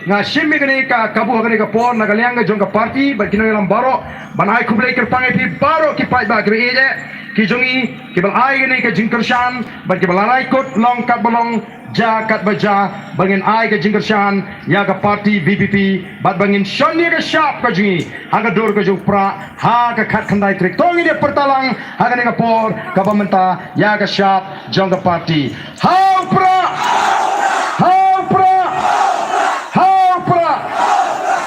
nga shim ïa kane ka kabu ha kane ka por na ka liang ka jong ka party bad ki nongïalam baroh ban ai khublei kyrpang ïa phi baroh ki paidbah kiba ïeit ki jong ngi kiba la ai kane ka jingkyrshan bad kiba la rai kut long katba long ja katba ja ba ngin ai ka jingkyrshan ïa ka party V P P bad ba ngin shon ïa ka shap ka jong ngi ha ka dur ka jong u Prah ha ka khatkhyndai tarik. To ngin ïa pyrta lang ha kane ka por kaba mynta ïa ka shap jong ka party. Ha u Prah! Ha u Prah! Ha u Prah!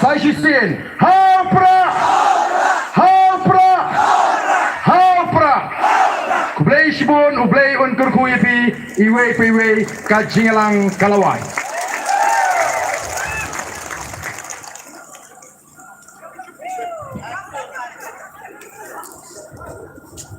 Sa shisien. Ha u Prah! Ha u Prah! Ha u Prah! Khublei shibun, U Blei un kyrkhu ïa phi iwei pa iwei, ka jingïalang ka la wai.